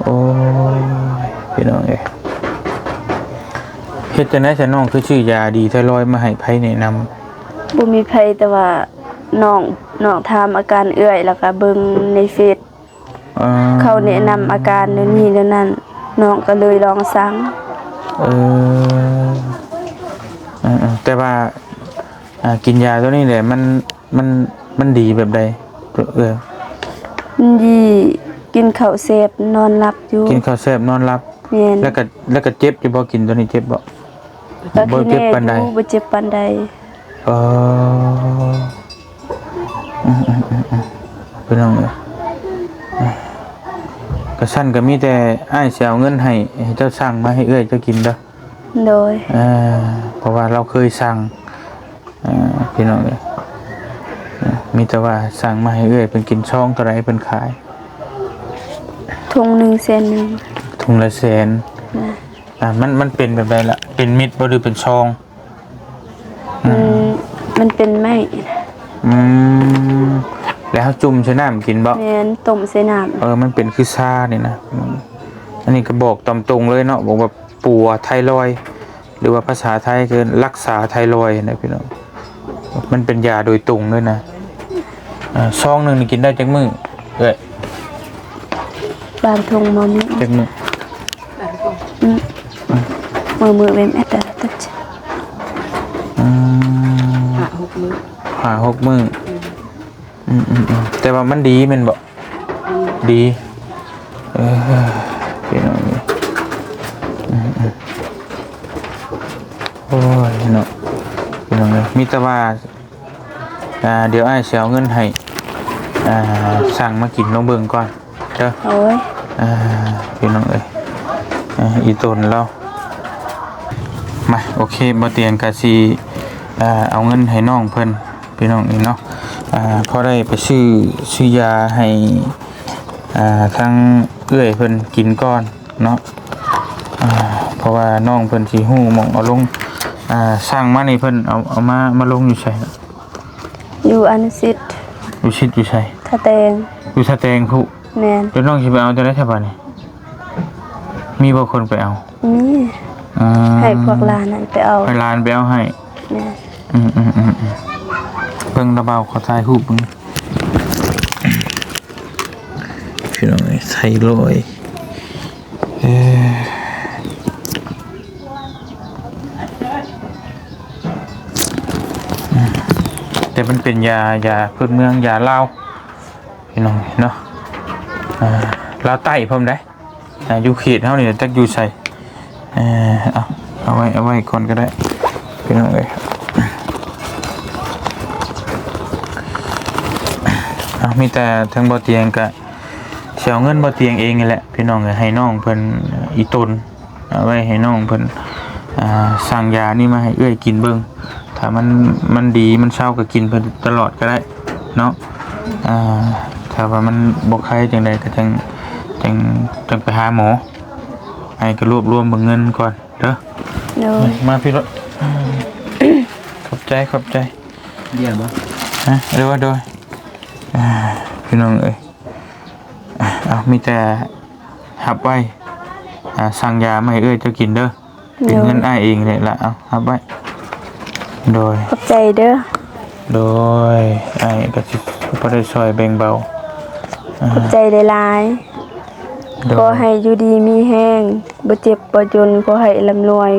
ໂອ້ຍ ພີ່ນ້ອງເອີຍ ເຮັດຈັ່ງໃດຊະ ນ້ອງຄືຊື້ຢາດີໄທຣອຍມາໃຫ້? ໃຜແນະນຳ? ບໍ່ມີໃຜ ແຕ່ວ່າ ນ້ອງ ນ້ອງຖາມອາການເອື້ອຍ ແລ້ວກໍເບິ່ງໃນເຟສ ເອີ ເຂົາແນະນຳອາການແນວນີ້ແນວນັ້ນ ນ້ອງກໍເລີຍລອງສັ່ງ. ເອີ ເອີໆ ແຕ່ວ່າ ອ່າ ກິນຢາໂຕນີ້ແຫຼະ ມັນ ມັນ ມັນດີແບບໃດ? ເອີ ດີ ກິນເຂົ້າແຊບນອນຫຼັບຢູ່. ກິນເຂົ້າແຊບນອນຫຼັບ. ແມ່ນ. ແລ້ວກໍ ແລ້ວກໍເຈັບຢູ່ບໍ່? ກິນຕົວນີ້ເຈັບບໍ່? ກໍ ບໍ່ເຈັບປານໃດ. ບໍ່ເຈັບປານໃດ. ເອີ ອືມໆໆໆ ພີ່ນ້ອງເອີຍ ກະຊັ້ນກໍມີແຕ່ອ້າຍຊິເອົາເງິນໃຫ້ ໃຫ້ເຈົ້າສັ່ງມາໃຫ້ເອື້ອຍເຈົ້າກິນເດີ. ໂດຍ. ເອີ ເພາະວ່າລາວເຄີຍສັ່ງ ເອີ ພີ່ນ້ອງເອີຍ ເອີ ມີແຕ່ວ່າສັ່ງມາໃຫ້ເອື້ອຍເພິ່ນກິນ. ຊອງເທົ່າໃດເພິ່ນຂາຍ? ຖົງໜຶ່ງແສນໜຶ່ງ. ຖົງລະແສນ. ນະ. ອ່າ ມັນ ມັນເປັນແບບໃດລະ? ເປັນເມັດບໍ່ ຫຼືເປັນຊອງ? ມັນ ມັນເປັນໄມ້. ອືມ ແລ້ວເຮົາຈຸ່ມໃສ່ນ້ຳກິນບໍ່? ແມ່ນ ຕົ້ມໃສ່ນ້ຳ. ເອີ ມັນເປັນຄືຊານີ້ນະ. ອືມ ອັນນີ້ກໍບອກຕາມຕົງເລີຍເນາະ ບອກວ່າປົວໄທຣອຍ ຫຼືວ່າພາສາໄທເອີ້ນລັກສາໄທຣອຍນະພີ່ນ້ອງ. ມັນເປັນຢາໂດຍຕົງເລີຍນະ. ເອີ ຊອງໜຶ່ງນີ້ກິນໄດ້ຈັກມື້ເອື້ອຍ? ບາງທົ່ງມາມື້ ຈັກມື້? ບາງທົ່ງ ອືມ ມື້ມື້ເວັນແອດຕະ ອືມ ຫ້າຫົກມື້ ຫ້າຫົກມື້. ອືມ ອືມໆໆ ແຕ່ວ່າມັນດີແມ່ນບໍ່? ອືມ ດີ. ເອີ ພີ່ນ້ອງເອີຍ ອືມໆ ໂອ້ຍເນາະ ພີ່ນ້ອງເອີຍ ມີແຕ່ວ່າ ອ່າ ດຽວອ້າຍຊິເອົາເງິນໃຫ້ ອ່າ ສັ່ງມາກິນລອງເບິ່ງກ່ອນເດີ. ໂອ້ຍ ອ່າ ພີ່ນ້ອງເອີຍ ອ່າ ອີຕົນລາວ ມາ ໂອເຄ ບໍ່ຕຽງກະຊິ ອ່າ ເອົາເງິນໃຫ້ນ້ອງເພິ່ນ ພີ່ນ້ອງເອີຍເນາະ ອ່າ ພໍໄດ້ໄປຊື້ ຊື້ຢາໃຫ້ ອ່າ ທາງເອື້ອຍເພິ່ນກິນກ່ອນເນາະ ອ່າ ເພາະວ່ານ້ອງເພິ່ນຊິຮູ້ໝ່ອງເອົາລົງ. ອ່າ ສັ່ງມານີ້ເພິ່ນເອົາ ເອົາມາ ມາລົງຢູ່ໃສ? ຢູ່ອັນສິດ. ຢູ່ສິດຢູ່ໃສ? ທ່າແຕງ. ຢູ່ທ່າແຕງພຸ້ນ. ແມ່ນ. ແລ້ວນ້ອງຊິໄປເອົາຈັ່ງໃດຊະບາດນີ້? ມີບໍ່ຄົນໄປເອົາ? ມີ. ອືມ ໃຫ້ພວກຫຼານນັ້ນໄປເອົາ. ໃຫ້ຫຼານໄປເອົາໃຫ້. ແມ່ນ. ອືມໆໆໆ ເບິ່ງລະບ່າວ ຂໍຖ່າຍຮູບເບິ່ງ ພີ່ນ້ອງເອີຍ ໄທຣອຍ. ເອີ ແຕ່ມັນເປັນຢາ ຢາພື້ນເມືອງ ຢາລາວ ພີ່ນ້ອງເນາະ ອ່າ ລາວໃຕ້ພ້ອມໃດ໋. ອ່າ ຢູ່ເຂດເຮົານີ້ແຫຼະ ຈັກຢູ່ໃສ. ເອີ ເອົາ ເອົາໄວ້ ເອົາໄວ້ກ່ອນກໍໄດ້ ພີ່ນ້ອງເອີຍ. ເອົາ ມີແຕ່ທາງບໍ່ຕຽງກະຊິເອົາເງິນບໍ່ຕຽງເອງນີ້ແຫຼະ ພີ່ນ້ອງເອີຍ ໃຫ້ນ້ອງເພິ່ນອີ່ຕົນ ເອົາໄວ້ໃຫ້ນ້ອງເພິ່ນ ອ່າ ສັ່ງຢານີ້ມາໃຫ້ເອື້ອຍກິນເບິ່ງ. ຖ້າມັນ ມັນດີ ມັນເຊົາກໍກິນໄປຕະຫຼອດກໍໄດ້ເນາະ. ອ່າ ຖ້າວ່າມັນບໍ່ໄຄຈັ່ງໃດກໍຈັ່ງ ຈັ່ງ ຈັ່ງໄປຫາໝໍ. ອ້າຍກໍລວບລວມເບິ່ງເງິນກ່ອນເດີ. ໂດຍ. ມາ ມາພີ່ລົດ. ຂອບໃຈ ຂອບໃຈ. ເບຍບໍ່? ຮະ? ໂດຍ ໂດຍ. ອ່າ ພີ່ນ້ອງເອີຍ ອ່າ ເອົາ ມີແຕ່ຮັບໄວ້. ອ່າ ສັ່ງຢາມາໃຫ້ເອື້ອຍເຈົ້າກິນເດີ. ເປັນເງິນອ້າຍເອງແຫຼະລະ ເອົາ ຮັບໄວ້. ໂດຍ. ຂອບໃຈເດີ. ໂດຍ. ອ້າຍກໍຊິພໍໄດ້ຊ່ອຍແບ່ງເບົາ. ອ່າ ຂອບໃຈຫຼາຍໆ. ໂດຍ. ຂໍໃຫ້ຢູ່ດີມີແຮງ ບໍ່ເຈັບບໍ່ຈົນ ຂໍໃຫ້ລ່ຳລວຍ.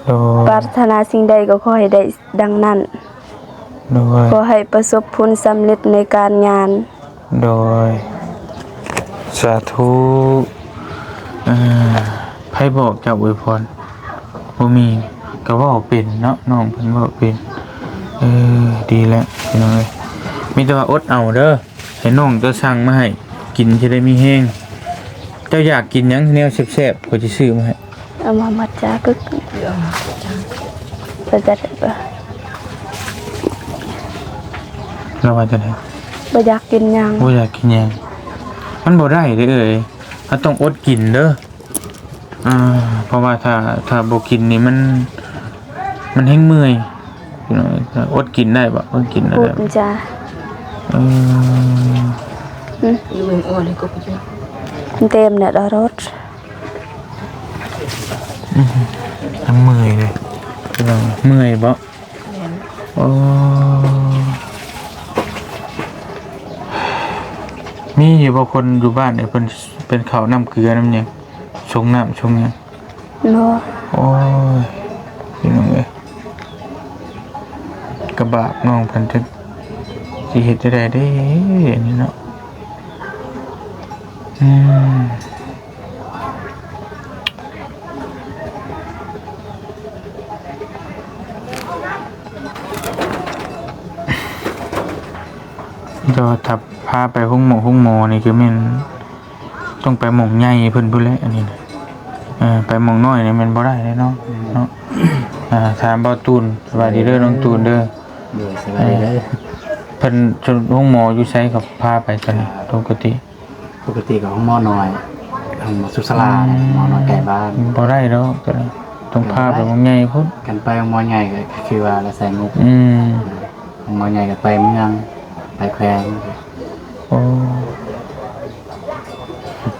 ໂດຍ. ປາດຖະໜາສິ່ງໃດກໍຂໍໃຫ້ໄດ້ດັ່ງນັ້ນ. ໂດຍ. ຂໍໃຫ້ປະສົບຜົນສຳເລັດໃນການງານ. ໂດຍ ສາທຸ. ເອີ ໃຜບອກເຈົ້າອວຍພອນ? ບໍ່ມີ. ກໍເວົ້າເປັນເນາະ ນ້ອງເພິ່ນເວົ້າເປັນ. ເອີ ດີແລ້ວພີ່ນ້ອງເອີຍ ມີແຕ່ວ່າອົດເອົາເດີ ໃຫ້ນ້ອງເຈົ້າສັ່ງມາໃຫ້ກິນ ຊິໄດ້ມີແຮງ. ເຈົ້າຢາກກິນຫຍັງແນວແຊບໆ ຂ້ອຍຊິຊື້ມາໃຫ້. ເອົາມາໝົດຈ້າ ກຶກ ເອົາມາໝົດຈ້າ ເພິ່ນຈະໄດ້ບໍ່? ລາວວ່າຈັ່ງໃດ? ບໍ່ຢາກກິນຫຍັງ. ບໍ່ຢາກກິນຫຍັງ? ມັນບໍ່ໄດ້ເດ້ເອີຍ ເຮົາຕ້ອງອົດກິນເດີ. ອ່າ ເພາະວ່າຖ້າ ຖ້າບໍ່ກິນນີ້ມັນ ມັນແຮງເມື່ອຍ. ອົດກິນໄດ້ບໍ່? ອົດກິນໄດ້. ອືມ ອືມ ເຕັມແດ່ດອກລົດ. ອືມ ເມື່ອຍເດ້. ເມື່ອຍບໍ່? ແມ່ນ. ໂອ້ ມີຢູ່ບໍ່ຄົນຢູ່ບ້ານນີ້ ເພິ່ນ ເປັນເຂົ້ານ້ຳເກືອນ້ຳຫຍັງ ຊົງນ້ຳຊົງຫຍັງ? ບໍ່. ໂອ້ຍ ພີ່ນ້ອງເອີຍ ກະບາບນ້ອງເພິ່ນ ຈັກຊິເຮັດຈັ່ງໃດເດ້ ອັນນີ້ເນາະ. ອືມ ແຕ່ວ່າຖ້າພາໄປໂຮງໝໍ ໂຮງໝໍນີ້ກໍແມ່ນ ຕ້ອງໄປໝ່ອງໃຫຍ່ເພິ່ນພຸ້ນແຫຼະ ອັນນີ້ນະ. ເອີ ໄປໝ່ອງນ້ອຍນີ້ແມ່ນບໍ່ໄດ້ເດ້ເນາະ ອືມ ເນາະ. ອ່າ ຖາມບ່າວຕູນ. ສະບາຍດີເດີນ້ອງຕູນເດີ. ໂດຍ ສະບາຍດີເດີ. ເອີ ເພິ່ນໂຮງໝໍຢູ່ໃສເຂົາພາໄປຕອນນີ້ ປົກກະຕິ? ປົກກະຕິກໍໂຮງໝໍນ້ອຍ ໂຮງໝໍສຸກສາລາ ອືມ ໝໍນ້ອຍໃກ້ບ້ານ. ບໍ່ໄດ້ດອກ ຕ້ອງພາໄປໝ່ອງໃຫຍ່ພຸ້ນ. ຄັນໄປໂຮງໝໍໃຫຍ່ກໍຄືວ່າລະໃສ່ງົບ. ອືມ ໂຮງໝໍໃຫຍ່ກໍໄປເມືອງ ໄປແຂວງ. ໂອ້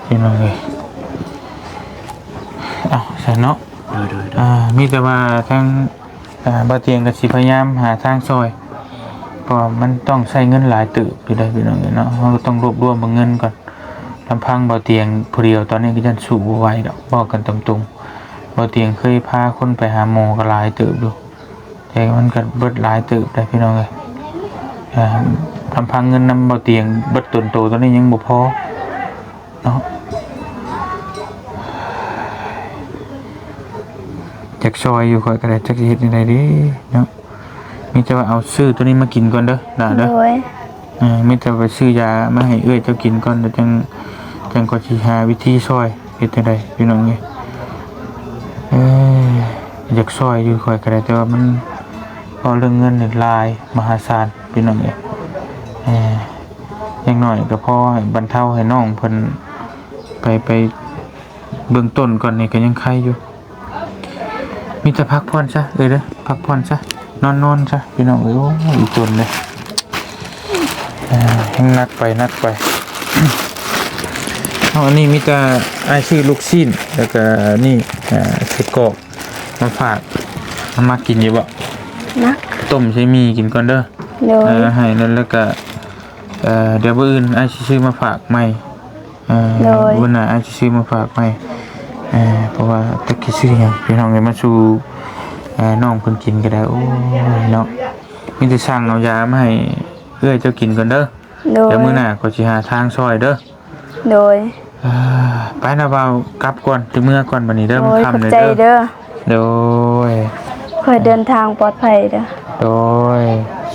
ພີ່ນ້ອງເອີຍ ເອົາຊັ້ນເນາະ. ໂດຍໆໆ ອ່າ ມີແຕ່ວ່າທາງ ອ່າ ບ່າວຕຽງກໍຊິພະຍາຍາມຫາທາງຊ່ອຍ ເພາະວ່າມັນຕ້ອງໃຊ້ເງິນຫຼາຍເຕີບຢູ່ເດ້ພີ່ນ້ອງເອີຍເນາະ. ເຮົາກໍຕ້ອງລວບລວມເອົາເງິນກ່ອນ ລຳພັງບ່າວຕຽງຜູ້ດຽວຕອນນີ້ກໍຢ້ານສູ້ບໍ່ໄຫວດອກ ເວົ້າກັນຕາມຕົງ. ບ່າວຕຽງເຄີຍພາຄົນໄປຫາໝໍກໍຫຼາຍເຕີບຢູ່ ແຕ່ມັນກໍເບິດຫຼາຍເຕີບໄດ໋ພີ່ນ້ອງເອີຍ. ອ່າ ລຳພັງເງິນນຳບ່າວຕຽງເບິດຕົນໂຕຕອນນີ້ຍັງບໍ່ພໍເນາະ. ຢາກຊ່ອຍຢູ່ຂ້ອຍກໍໄດ້ ຈັກຊິເຮັດຈັ່ງໃດເດ້ເນາະ. ມີແຕ່ວ່າເອົາຊື້ໂຕນີ້ມາກິນກ່ອນເດີຫຼ້າເດີ. ໂດຍ. ເອີ ມີແຕ່ໄປຊື້ຢາມາໃຫ້ເອື້ອຍເຈົ້າກິນກ່ອນ ແລ້ວຈັ່ງ ຈັ່ງກໍຊິຫາວິທີຊ່ອຍ ເຮັດຈັ່ງໃດພີ່ນ້ອງເອີຍ. ເອີ ຢາກຊ່ອຍຢູ່ຂ້ອຍກໍໄດ້ ແຕ່ວ່າມັນ ເພາະເລື່ອງເງິນນີ້ຫຼາຍມະຫາສານພີ່ນ້ອງເອີຍ. ເອີ ຢ່າງໜ້ອຍກໍພໍໃຫ້ບັນເທົາໃຫ້ນ້ອງເພິ່ນໄປ ໄປເບື້ອງຕົ້ນກ່ອນນີ້ກໍຍັງໄຄຢູ່. ມີແຕ່ພັກຜ່ອນຊະເອີຍເດີ ພັກຜ່ອນຊະ ນອນໆຊະພີ່ນ້ອງເອີຍ. ໂອ້ຍ ອີ່ຕົນເດ້ ເອີ ແຮ່ງໜັກໄປ ໜັກໄປ. ເອົາ ອັນນີ້ມີແຕ່ອ້າຍຊື້ລູກຊີ້ນ ແລ້ວກະນີ້ ເອີ ໄສ້ກອກມາຝາກ. ເອົາ ມັກກິນຢູ່ບໍ່? ມັກ. ຕົ້ມໃສ່ໝີ່ກິນກ່ອນເດີ. ໂດຍ. ເອີ ໃຫ້ນັ້ນ ແລ້ວກະ ເອີ ດຽວມື້ອື່ນອ້າຍຊິຊື້ມາຝາກໃໝ່. ເອີ ໂດຍ. ມື້ໜ້າອ້າຍຊິຊື້ມາຝາກໃໝ່ ເອີ ເພາະວ່າຈັກຊິຊື້ຫຍັງພີ່ນ້ອງເອີຍ ມາສູ່ ເອີ ນ້ອງເພິ່ນກິນກໍໄດ້. ໂອ້ຍເນາະ ມີແຕ່ສັ່ງເອົາຢາມາໃຫ້ເອື້ອຍເຈົ້າກິນກ່ອນເດີ. ໂດຍ. ດຽວມື້ໜ້າຂ້ອຍຊິຫາທາງຊ່ອຍເດີ. ໂດຍ. ເອີ ໄປນະບ່າວ ກັບກ່ອນ ຊິເມືອກ່ອນບັດນີ້ເດີ. ໂດຍ. ມັນຄ່ຳແລ້ວເດີ. ໂດຍ. ຂໍໃຫ້ເດີນທາງປອດໄພເດີ. ໂດຍ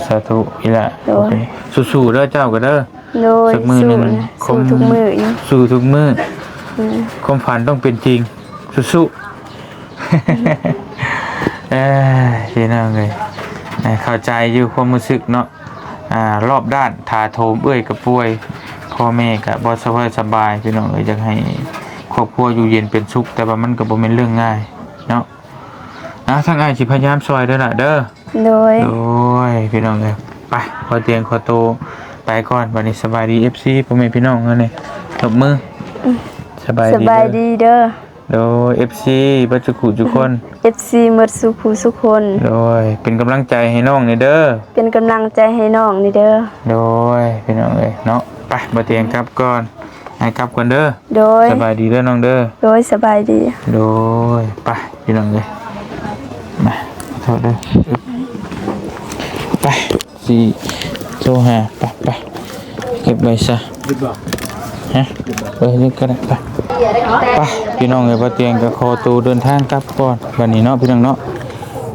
ສາທຸອີ່ຫຼ້າ. ໂດຍ. ສູ້ໆເດີເຈົ້າກໍເດີ. ໂດຍ. ສັກມື້ໜຶ່ງ ສູ້ທຸກມື້ຢູ່ ສູ້ທຸກມື້. ອືມ ຄວາມຝັນຕ້ອງເປັນຈິງ ສູ້ໆ. ເອີ ພີ່ນ້ອງເອີຍ ເຂົ້າໃຈຢູ່ຄວາມຮູ້ສຶກເນາະ. ອ່າ ລອບດ້ານຖາໂຖມເອື້ອຍກໍປ່ວຍ ພໍ່ແມ່ກໍບໍ່ສະເບີສະບາຍ ພີ່ນ້ອງເອີຍ. ຢາກໃຫ້ຄອບຄົວຢູ່ເຢັນເປັນສຸກ ແຕ່ວ່າມັນກໍບໍ່ແມ່ນເລື່ອງງ່າຍເນາະ. ອ່າ ທາງອ້າຍຊິພະຍາຍາມຊ່ອຍເດີລະເດີ. ໂດຍ. ໂດຍ ພີ່ນ້ອງເອີຍ ໄປ ບ່າວຕຽງຂໍໂຕໄປກ່ອນບັດນີ້. ສະບາຍດີ ເອັຟຊີ ພໍ່ແມ່ພີ່ນ້ອງເຮົານີ້ ຕົບມື. ອືມ ສະບາຍດີ ສະບາຍດີເດີ. ໂດຍ ເອັຟຊີ ເບິດທຸກຜູ້ທຸກຄົນ ເອັຟຊີ ເບິດສູ່ຜູ້ສູ່ຄົນ. ໂດຍ ເປັນກຳລັງໃຈໃຫ້ນ້ອງແດ່ເດີ ເປັນກຳລັງໃຈໃຫ້ນ້ອງແດ່ເດີ. ໂດຍ ພີ່ນ້ອງເອີຍເນາະ ໄປ ບ່າວຕຽງກັບກ່ອນ ໃຫ້ກັບກ່ອນເດີ. ໂດຍ. ສະບາຍດີເດີນ້ອງເດີ. ໂດຍ ສະບາຍດີ. ໂດຍ ໄປ ພີ່ນ້ອງເອີຍ ມາ ຂໍໂທດເດີ ໄປ. ຊິໂທຫາ ໄປ ໄປ ເກັບໄວ້ຊະ. ຮະ ເອີ ເກັບກໍໄດ້ ໄປ ໄປ. ພີ່ນ້ອງເອີຍ ບ່າວຕຽງກໍຂໍໂຕເດີນທາງກັບກ່ອນບັດນີ້ເນາະ ພີ່ນ້ອງເນາະ.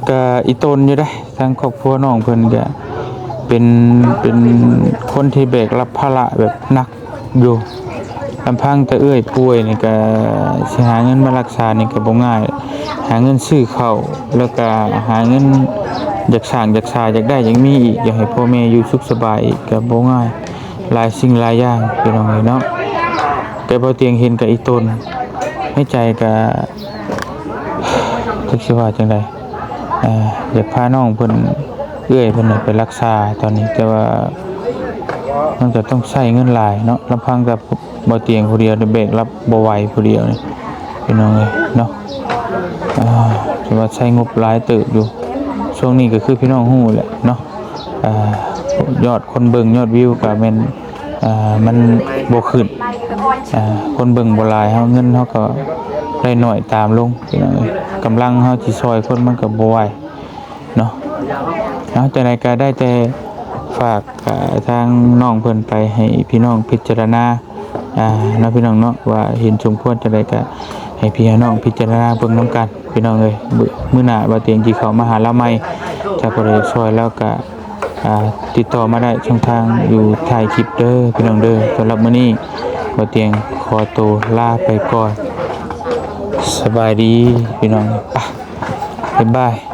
ກໍອີ່ຕົນຢູ່ເດ້ ທາງຄອບຄົວນ້ອງເພິ່ນກໍເປັນ ເປັນຄົນທີ່ແບກຮັບພາລະແບບໜັກ ຢູ່ ລຳພັງແຕ່ເອື້ອຍປ່ວຍນີ້ກະຊິຫາເງິນມາລັກສານີ້ກະບໍ່ງ່າຍ ຫາເງິນຊື້ເຂົ້າ ແລ້ວກະຫາເງິນຢາກສ້າງຢາກສາ ຢາກໄດ້ຢາກມີອີກ ຢາກໃຫ້ພໍ່ແມ່ຢູ່ສຸກສະບາຍອີກກະບໍ່ງ່າຍ ຫຼາຍສິ່ງຫຼາຍຢ່າງ ພີ່ນ້ອງເອີຍເນາະ. ແຕ່ບໍ່ຕຽງເຫັນກະອີ່ຕົນ ໃນໃຈກະຈັກຊິວ່າຈັ່ງໃດ. ອ່າ ຢາກພານ້ອງເພິ່ນ ເອື້ອຍເພິ່ນໄປລັກສາຕອນນີ້ ແຕ່ວ່າມັນກໍຕ້ອງໃຊ້ເງິນຫຼາຍເນາະ ລຳພັງແຕ່ບໍ່ຕຽງຜູ້ດຽວນີ້ແບກຮັບບໍ່ໄຫວຜູ້ດຽວນີ້ ພີ່ນ້ອງເອີຍເນາະ. ອ່າ ຖືວ່າໃຊ້ງົບຫຼາຍເຕີບຢູ່ ຊ່ວງນີ້ກໍຄືພີ່ນ້ອງຮູ້ແຫຼະເນາະ. ອ່າ ຍອດຄົນເບິ່ງ ຍອດວິວກໍແມ່ນ ອ່າ ມັນບໍ່ຂຶ້ນ ອ່າ ຄົນເບິ່ງບໍ່ຫຼາຍ ເຮົາ ເງິນເຮົາກໍໄດ້ໜ້ອຍຕາມລົງ ພີ່ນ້ອງເອີຍ. ກຳລັງເຮົາຊິຊ່ອຍຄົນມັນກໍບໍ່ໄຫວເນາະ. ເອົາ ຈັ່ງໃດກໍໄດ້ແຕ່ຝາກ ອ່າ ທາງນ້ອງເພິ່ນໄປໃຫ້ພີ່ນ້ອງພິຈາລະນາ ອ່າ ເນາະພີ່ນ້ອງເນາະ ວ່າເຫັນສົມຄວນຈັ່ງໃດ ກະໃຫ້ພີ່ໃຫ້ນ້ອງພິຈາລະນາເບິ່ງນຳກັນພີ່ນ້ອງເອີຍ. ມື້ ມື້ໜ້າບ່າວຕຽງຊິເຂົ້າມາຫາລາວໃໝ່ ຖ້າຜູ້ໃດຊ່ອຍລາວກະ ອ່າ ຕິດຕໍ່ມາໄດ້ຊ່ອງທາງຢູ່ທ້າຍຄລິບເດີພີ່ນ້ອງເດີ. ສຳລັບມື້ນີ້ບ່າວຕຽງຂໍໂຕລາໄປກ່ອນ. ສະບາຍດີພີ່ນ້ອງ ອ່ະ ບາຍບາຍ.